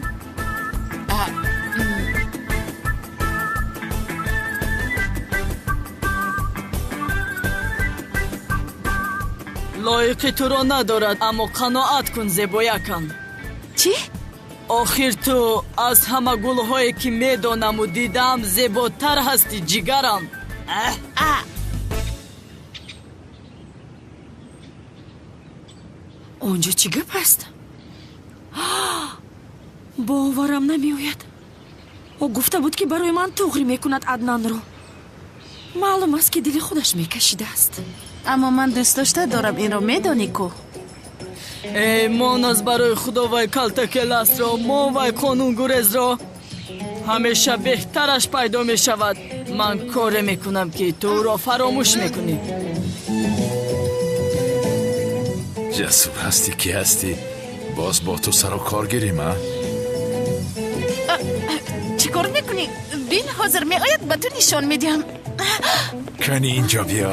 Лоиқи туро надорад, аммо қаноат кун, зебоякам. Чӣ? Охир ту аз ҳама гулҳое ки медонаму дидам зеботар ҳастӣ, ҷигарам. Онҷо чӣ гап аст? Боварам намеояд. Ӯ гуфта буд, ки барои ман туғрӣ мекунад Аднанро. Маълум аст, ки дили худаш мекашидааст. Аммо ман дӯст дошта дорам, инро медонӣ ку? Эй, моназ барои худо вай калтакеласро, мо вай қонунгурезро. Ҳамеша беҳтараш пайдо мешавад. Ман коре мекунам, ки ту ӯро фаромӯш мекунӣ. Ҷасур ҳастӣ, ки ҳастӣ? Боз бо ту сару кор гирим, а? Чӣ кор мекунӣ? Бин, ҳозир меояд, ба ту нишон медиҳам. Кани инҷо биё.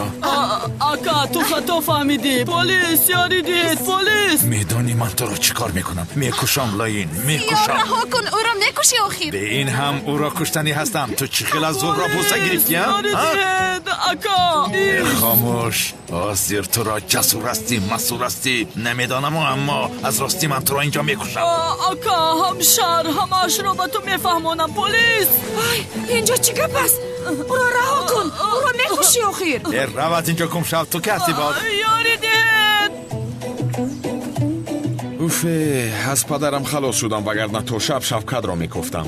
Ака, ту хато фаҳмидӣ. Полис, ёрӣ диҳед, полис! Медонӣ ман туро чӣ кор мекунам? Мекушам, Лоин, мекушам. Зиё, раҳо кун, ӯро мекушӣ охир. Бе ин ҳам ӯро куштанӣ ҳастам. Ту чӣ хел аз Зуҳро бӯса гирифтӣ, а? Ёрӣ диҳед, ака! Хомӯш. Ҳозир туро ҷасур ҳастӣ, масур ҳастӣ. Намедонаму, аммо аз ростӣ ман туро инҷо мекушам. Ака, ҳамшар, ҳамаашро ба ту мефаҳмонам. Полис! Ай, инҷо чӣ гап аст? Ӯро раҳо кун, ӯро мекушӣ охир. Э, рав аз инҷо гум шав, ту ки ҳастӣ боз? Ёрӣ диҳед! Уфе, аз падарам халос шудам, вагарна то шаб Шавкатро мекофтам.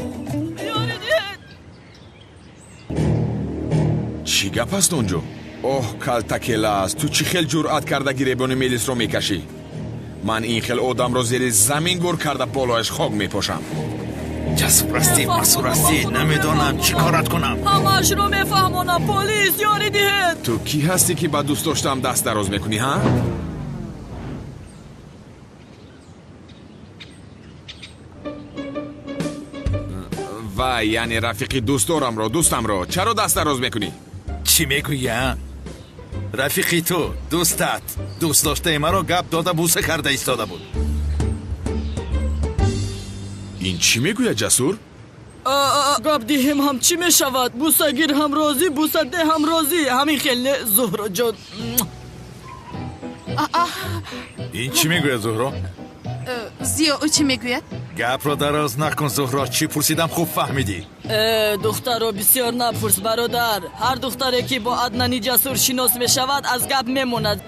Ёрӣ диҳед! Чӣ гап аст он ҷо? Оҳ, калтакелас, ту чӣ хел ҷуръат карда гиребони Мелисро мекашӣ? Ман ин хел одамро зери замин гур карда болояш хок мепошам. Ҷасур ҳастӣ, масур ҳастӣ, намедонам чӣ корат кунам. Ҳамаашро мефаҳмонам. Полис, ёрӣ диҳед! Ту кӣ ҳастӣ, ки ба дӯст доштаам даст дароз мекунӣ, ҳа? Вай, яъне рафиқи дӯстдорамро, дӯстамро чаро даст дароз мекунӣ? Чӣ мегӯӣ, а? Рафиқи ту, дӯстат, дӯст доштаи маро гап дода бӯса карда истода буд. Ин чӣ мегӯяд, Ҷасур? Гап диҳем ҳам чӣ мешавад? Бӯсагир ҳам розӣ, бӯсадеҳ ҳам розӣ. Ҳамин хел не, Зуҳроҷон? Ин чӣ мегӯяд, Зуҳро? Зиё, ӯ чӣ мегӯяд? Гапро дароз накун, Зуҳро. Чӣ пурсидам, хуб фаҳмидӣ. Духтаро бисёр напурс, бародар. Ҳар духтаре ки бо Аднани Ҷасур шинос мешавад, аз гап мемонад.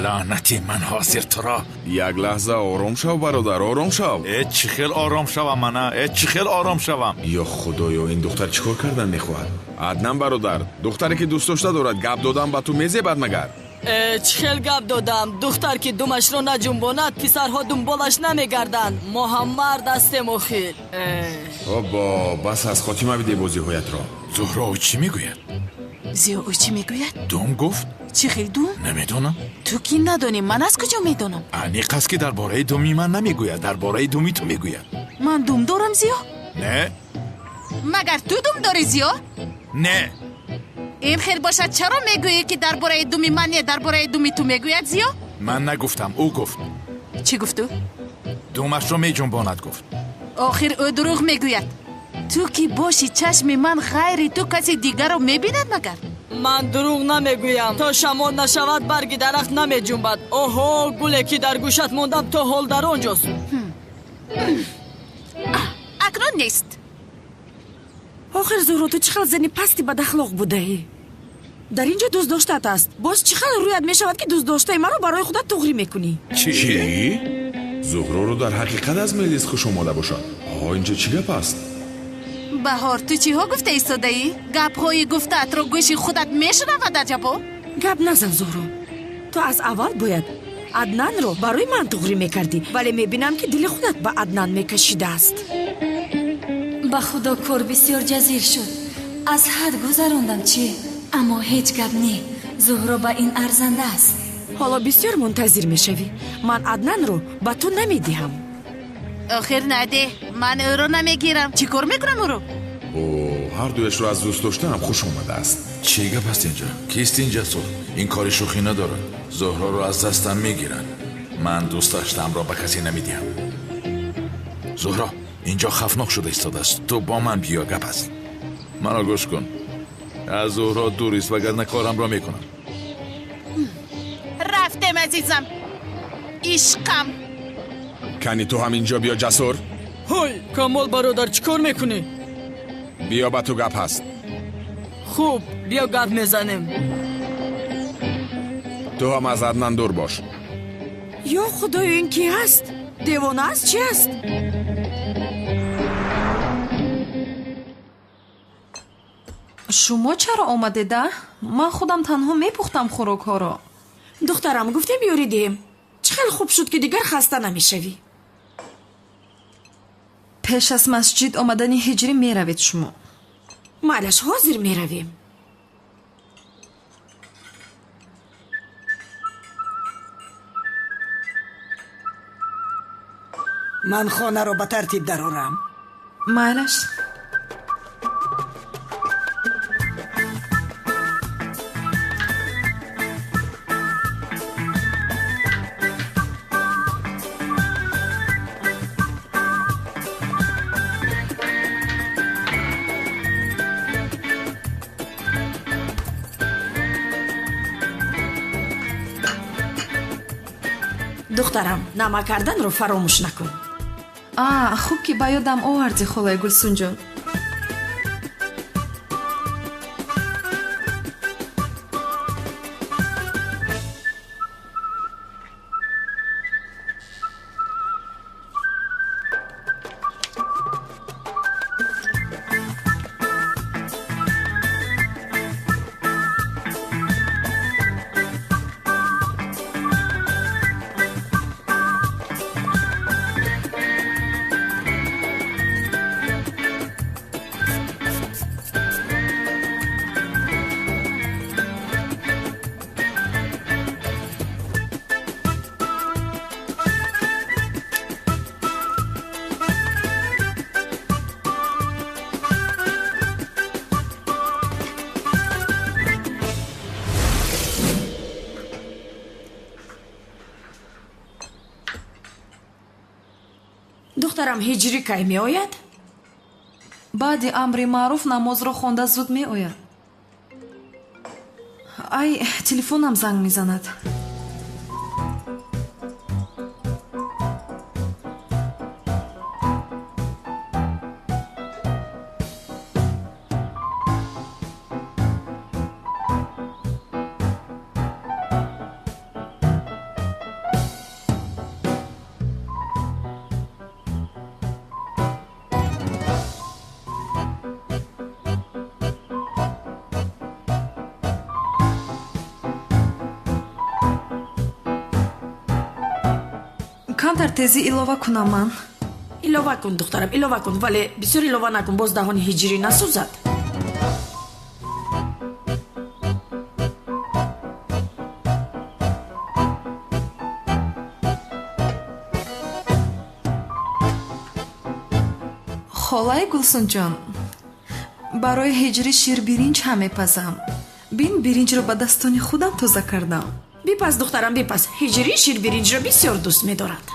Лаънати ман ҳозир туро. Як лаҳза ором шав, бародар, ором шав. Э, чӣ хел ором шавам мана? Э, чӣ хел ором шавам? Ё худоё, ин духтар чӣ кор кардан мехоҳад? Аднан бародар, духтаре ки дӯст дошта дорад, гап додан ба ту мезебад магар? Э, чӣ хел гап додам? Духтар ки думашро наҷунбонад, писарҳо дунболаш намегарданд. Мо ҳам мард ҳастем охир. Обо, бас аз хотима бидеҳ бозиҳоятро. Зуҳро, ӯ чӣ мегӯяд? Зиё, ӯ чӣ мегӯяд? Дум гуфт? Чӣ хел дум? Намедонам. Ту ки надонӣ, ман аз куҷо медонам? Аниқ аст, ки дар бораи думи ман намегӯяд, дар бораи думи ту мегӯяд. Ман дум дорам, Зиё? Не. Магар ту дум дорӣ, Зиё? Не. Ин хел бошад, чаро мегӯӣ, ки дар бораи думи ман не, дар бораи думи ту мегӯяд, Зиё? Ман нагуфтам, ӯ гуфт. Чӣ гуфт ӯ? Думашро меҷунбонад, гуфт. Охир ӯ дурӯғ мегӯяд. Ту ки боши, чашми ман ғайри ту каси дигарро мебинад магар? Ман дурӯғ намегӯям. То шамол нашавад, барги дарахт намеҷунбад. Оҳо, гуле ки дар гӯшат мондам, то ҳол дар он ҷост. Акнун нест. Охир Зуҳро, ту чӣ хел зани пасти бадахлоқ будаӣ? Дар ин ҷо дӯст доштаат аст. Боз чӣ хел рӯят мешавад, ки дӯст доштаи маро барои худат туғрӣ мекунӣ? Чӣ? Зуҳроро дар ҳақиқат аз Мелис хуш омода бошад. Оҳо, инҷо чӣ гап аст? Баҳор, ту чиҳо гуфта истодаӣ? Гапҳои гуфтаатро гӯши худат мешунавад, аҷабо? Гап назан, Зуҳро. Ту аз аввал бояд Аднанро барои ман туғрӣ мекардӣ, вале мебинам, ки дили худат ба Аднан мекашидааст. Ба худо, кор бисёр ҷазир шуд. Аз ҳад гузарондам, чӣ? Аммо ҳеҷ гап не. Зуҳро ба ин арзанда аст. Ҳоло бисёр мунтазир мешавӣ. Ман Аднанро ба ту намедиҳам. Охир надеҳ, ман ӯро намегирам. Чӣ кор мекунам ӯро? О, ҳар дуяшро аз дӯст доштаам хуш омадааст. Чӣ гап аст инҷо? Кист ин Ҷасур? Ин кори шӯхӣ надорад. Зуҳроро аз дастам мегиранд. Ман дӯст доштаамро ба касе намедиҳам. Зуҳро, инҷо хавфнок шуда истодааст. Ту бо ман биё, гап аст. Маро гӯш кун. Аз Зуҳро дур ист, вагарна корамро мекунам. Рафтем, азизам. Ишқам. Кани ту ҳам инҷо биё, Ҷасур. Ҳой, Камол бародар, чӣ кор мекунӣ? Биё, ба ту гап ҳаст. Хуб, биё гап мезанем. Ту ҳам аз Аднан дур бош. Ё худоё, ин кӣ ҳаст? Девона аст, чӣ аст? Шумо чаро омадеда? Ман худам танҳо мепухтам хӯрокҳоро. Духтарам, гуфтем ёрӣ диҳем. Чӣ хел хуб шуд, ки дигар хаста намешавӣ. Пеш аз масҷид омадани ҳиҷрӣ меравед шумо. Майлаш, ҳозир меравем. Ман хонаро ба тартиб дарорам. Майлаш. Духтарам, намак карданро фаромӯш накун. А, хуб ки ба ёдам овардӣ, холаи Гулсунҷон. Духтарам, ҳиҷрӣ кай меояд? Баъди амри маъруф намозро хонда зуд меояд. Ай, телефонам занг мезанад. Камтар тезӣ илова кунам ман. Илова кун, духтарам, илова кун, вале бисёр илова накун, боз даҳони ҳиҷрӣ насӯзад. Холаи Гулсунҷон, барои ҳиҷрӣ ширбиринҷ ҳам мепазам. Бин, биринҷро ба дастони худам тоза кардам. Бипаз, духтарам, бипаз. Ҳиҷрӣ ширбиринҷро бисёр дӯст медорад.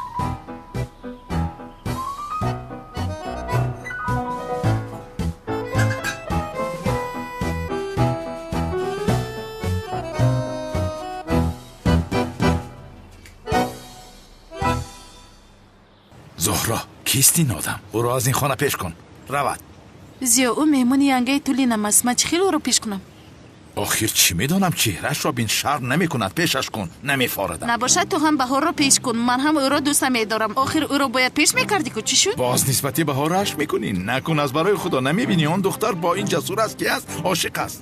Зуҳро, кист ин одам? Ӯро аз ин хона пеш кун. Равад. Зиё, ӯ меҳмони янгаи Тулинам аст. Ман чӣ хел ӯро пеш кунам? Охир чӣ медонам, чеҳрашро бин, шарм намекунад. Пешаш кун, намефорадам. Набошад, ту ҳам Баҳорро пеш кун. Ман ҳам ӯро дӯст намедорам. Охир ӯро бояд пеш мекардӣ ку, чӣ шуд? Боз нисбати Баҳор рашк мекунӣ? Накун, аз барои Худо. Намебинӣ он духтар бо ин ҷасур аст, ки аст, ошиқ аст.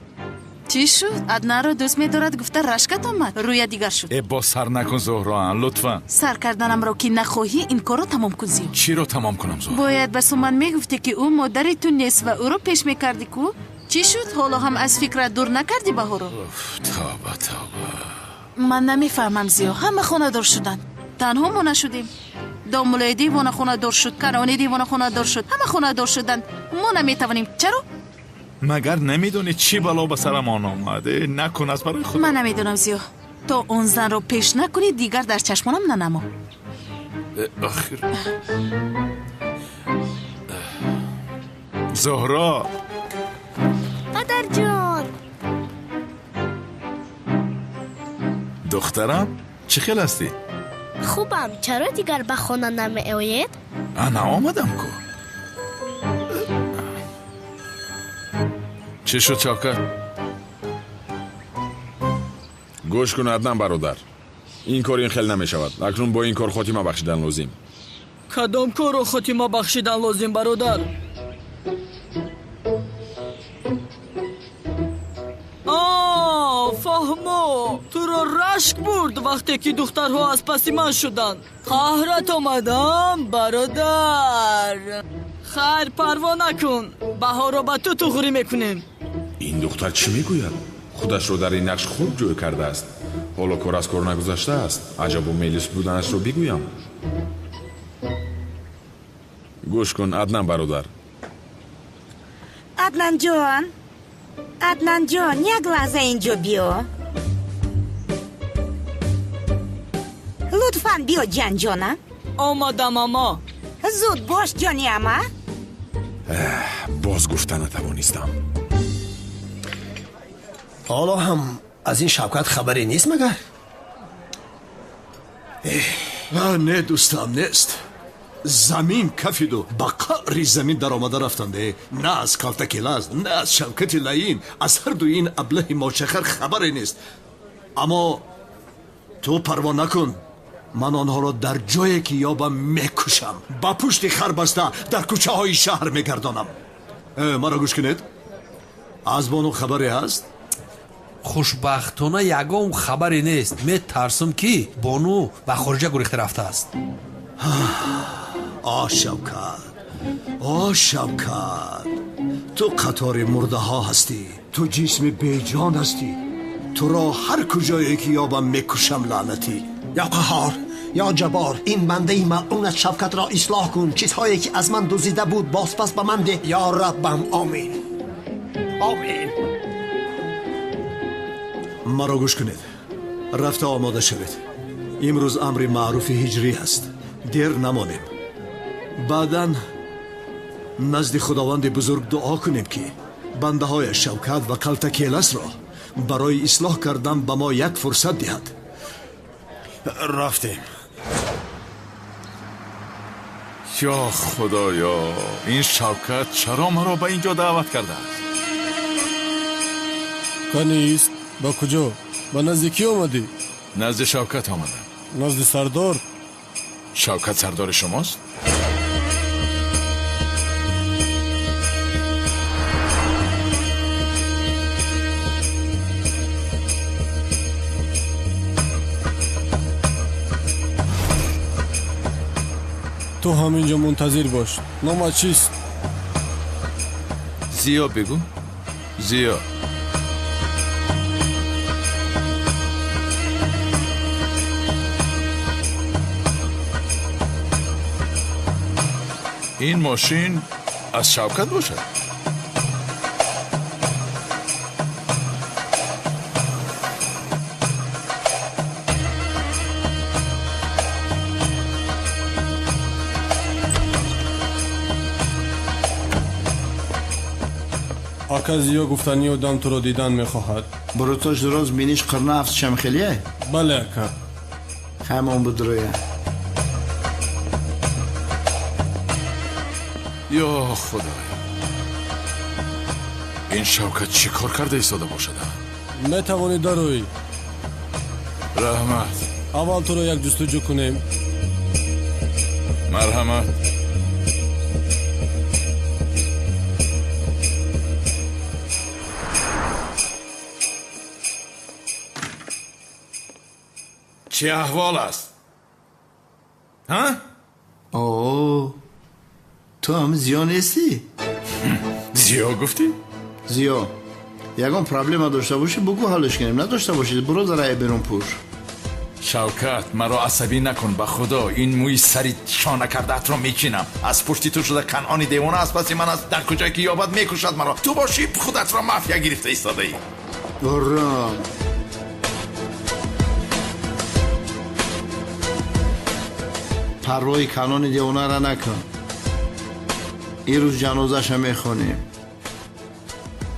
Чӣ шуд? Аднанро дӯст медорад гуфта рашкат омад, рӯя дигар шуд. Э, боз сар накун, Зуҳроан, лутфан. Сар карданамро ки нахоҳӣ, ин корро тамом кун, Зиё. Чиро тамом кунам, Зуҳро? Бояд ба Суман мегуфтӣ, ки ӯ модари ту нест ва ӯро пеш мекардӣ ку. Чӣ шуд? Ҳоло ҳам аз фикрат дур накардӣ Баҳоро? Тавба, тавба. Ман намефаҳмам, Зиё. Ҳама хонадор шуданд, танҳо мо нашудем. Домулои девона хонадор шуд, Карони девона хонадор шуд, ҳама хонадор шуданд. Мо наметавонем. Чаро? Магар намедонӣ чӣ бало ба сарамон омад? Накун, аз барои Худо. Ман намедонам, Зиё. То он занро пеш накунӣ, дигар дар чашмонам нанамо. Охир Зуҳро. Падарҷон. Духтарам, чӣ хел ҳастӣ? Хубам. Чаро дигар ба хона намеоед? Ана омадам ку. Чӣ шуд, Шавкат? Гӯш кун, Аднан бародар. Ин кор ин хел намешавад. Акнун бо ин кор хотима бахшидан лозим. Кадом корро хотима бахшидан лозим, бародар? Фаҳмо, туро рашк бурд вақте ки духтарҳо аз паси ман шуданд. Қаҳрат омадам, бародар. Хайр, парво накун. Баҳорро ба ту туғрӣ мекунем. Ин духтар чӣ мегӯяд? Худашро дар ин нақш хуб ҷой кардааст. Ҳоло кор аз кор нагузаштааст. Аҷабу мелис буданашро бигӯям. Гӯш кун, Аднан бародар. Аднанҷон, Аднанҷон, як лаҳза инҷо биё. Лутфан биё, ҷанҷона. Омадам, ама. Зуд бош, ҷони ама. Боз гуфта натавонистам. Ҳоло ҳам аз ин Шавкат хабаре нест магар? Не дӯстам, нест. Замин кафиду ба қаъри замин даромада рафтанде. На аз калтаки лаз, на аз Шавкати лаин, аз ҳарду ин аблаҳи мочахар хабаре нест. Аммо ту парво накун, ман онҳоро дар ҷое ки ёбам мекушам, ба пушти хар баста дар кӯчаҳои шаҳр мегардонам. Маро гӯш кунед, аз бону хабаре ҳаст? Хушбахтона ягон хабаре нест. Метарсам, ки бону ба хориҷа гурехта рафтааст. О Шавкат, о Шавкат, ту қатори мурдаҳо ҳастӣ, ту ҷисми беҷон ҳастӣ. Туро ҳар куҷое ки ёбам мекушам, лаънатӣ. Ё Қаҳор, ё Ҷаббор, ин бандаи малъунат Шавкатро ислоҳ кун. Чизҳое ки аз ман дуздида буд бозпас ба ман деҳ. Ё Раббам, омин, омин. Маро гӯш кунед, рафта омода шавед. Имрӯз амри маъруфи ҳиҷрӣ аст, дер намонем. Баъдан назди Худованди бузург дуо кунем, ки бандаҳояш Шавкат ва Калтакеласро барои ислоҳ кардан ба мо як фурсат диҳад. Рафтем. Ё Худоё, ин Шавкат чаро маро ба ин ҷо даъват кардааст? Канист, ба куҷо? Ба назди кӣ омадӣ? Назди Шавкат омадам. Назди сардор? Шавкат сардори шумост? Ту ҳаминҷо мунтазир бош. Номат чист? Зиё бигӯ. Зиё. Ин мошин аз Шавкат бошад? Ака Зиё гуфтани одам туро дидан мехоҳад. Бурутош роз биниш қирна афтшам хелие? Бале, ака. Ҳамон будроя. Ё Худоё, ин Шавкат чӣ кор карда истода бошад? Метавонӣ дароӣ. Раҳмат. Аввал туро як ҷустуҷӯ кунем. Марҳамат. Чӣ аҳвол аст? Ҳа? О, ту ҳам Зиё нестӣ? Зиё гуфтӣ? Зиё, ягон проблема дошта бошӣ, бугӯ, ҳаллиш кунем. Надошта бошӣ, буро дар берун пӯш. Шавкат, маро асабӣ накун, ба Худо ин мӯи сари шона кардаатро мечинам. Аз пушти ту шуда Канъони девона аз паси ман аст, дар куҷое ки ёбад мекушад маро. Ту бошӣ худатро мафия гирифта истодаӣ. Ором. Парвои Канони девонара накун. Ин рӯз ҷанозаша мехонем.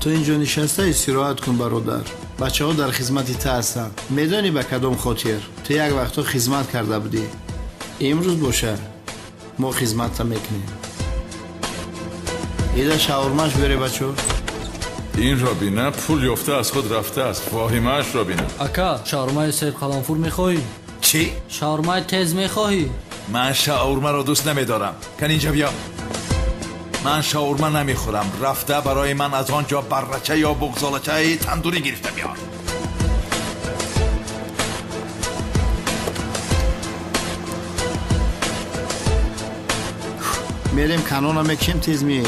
Ту инҷо нишаста истироҳат кун, бародар. Бачаҳо дар хизмати ту ҳастанд. Медонӣ ба кадом хотир? Ту як вақтҳо хизмат карда будӣ. Имрӯз боша мо хизматта мекунем. Ида шаурмаш бере, бачо. Инро бина, пул ёфта аз худ рафтааст. Воҳимаашро бина. Ака, шаурмаи серқаламфур мехоҳӣ? Чӣ? Шаурмаи тез мехоҳӣ? Ман шаурмаро дӯст намедорам. Кан инҷа биё. Ман шаурма намехӯрам. Рафта барои ман аз он ҷо баррача ё буғзолачаи тандурӣ гирифта биёр. Мерем, канона мекушем, тез меем.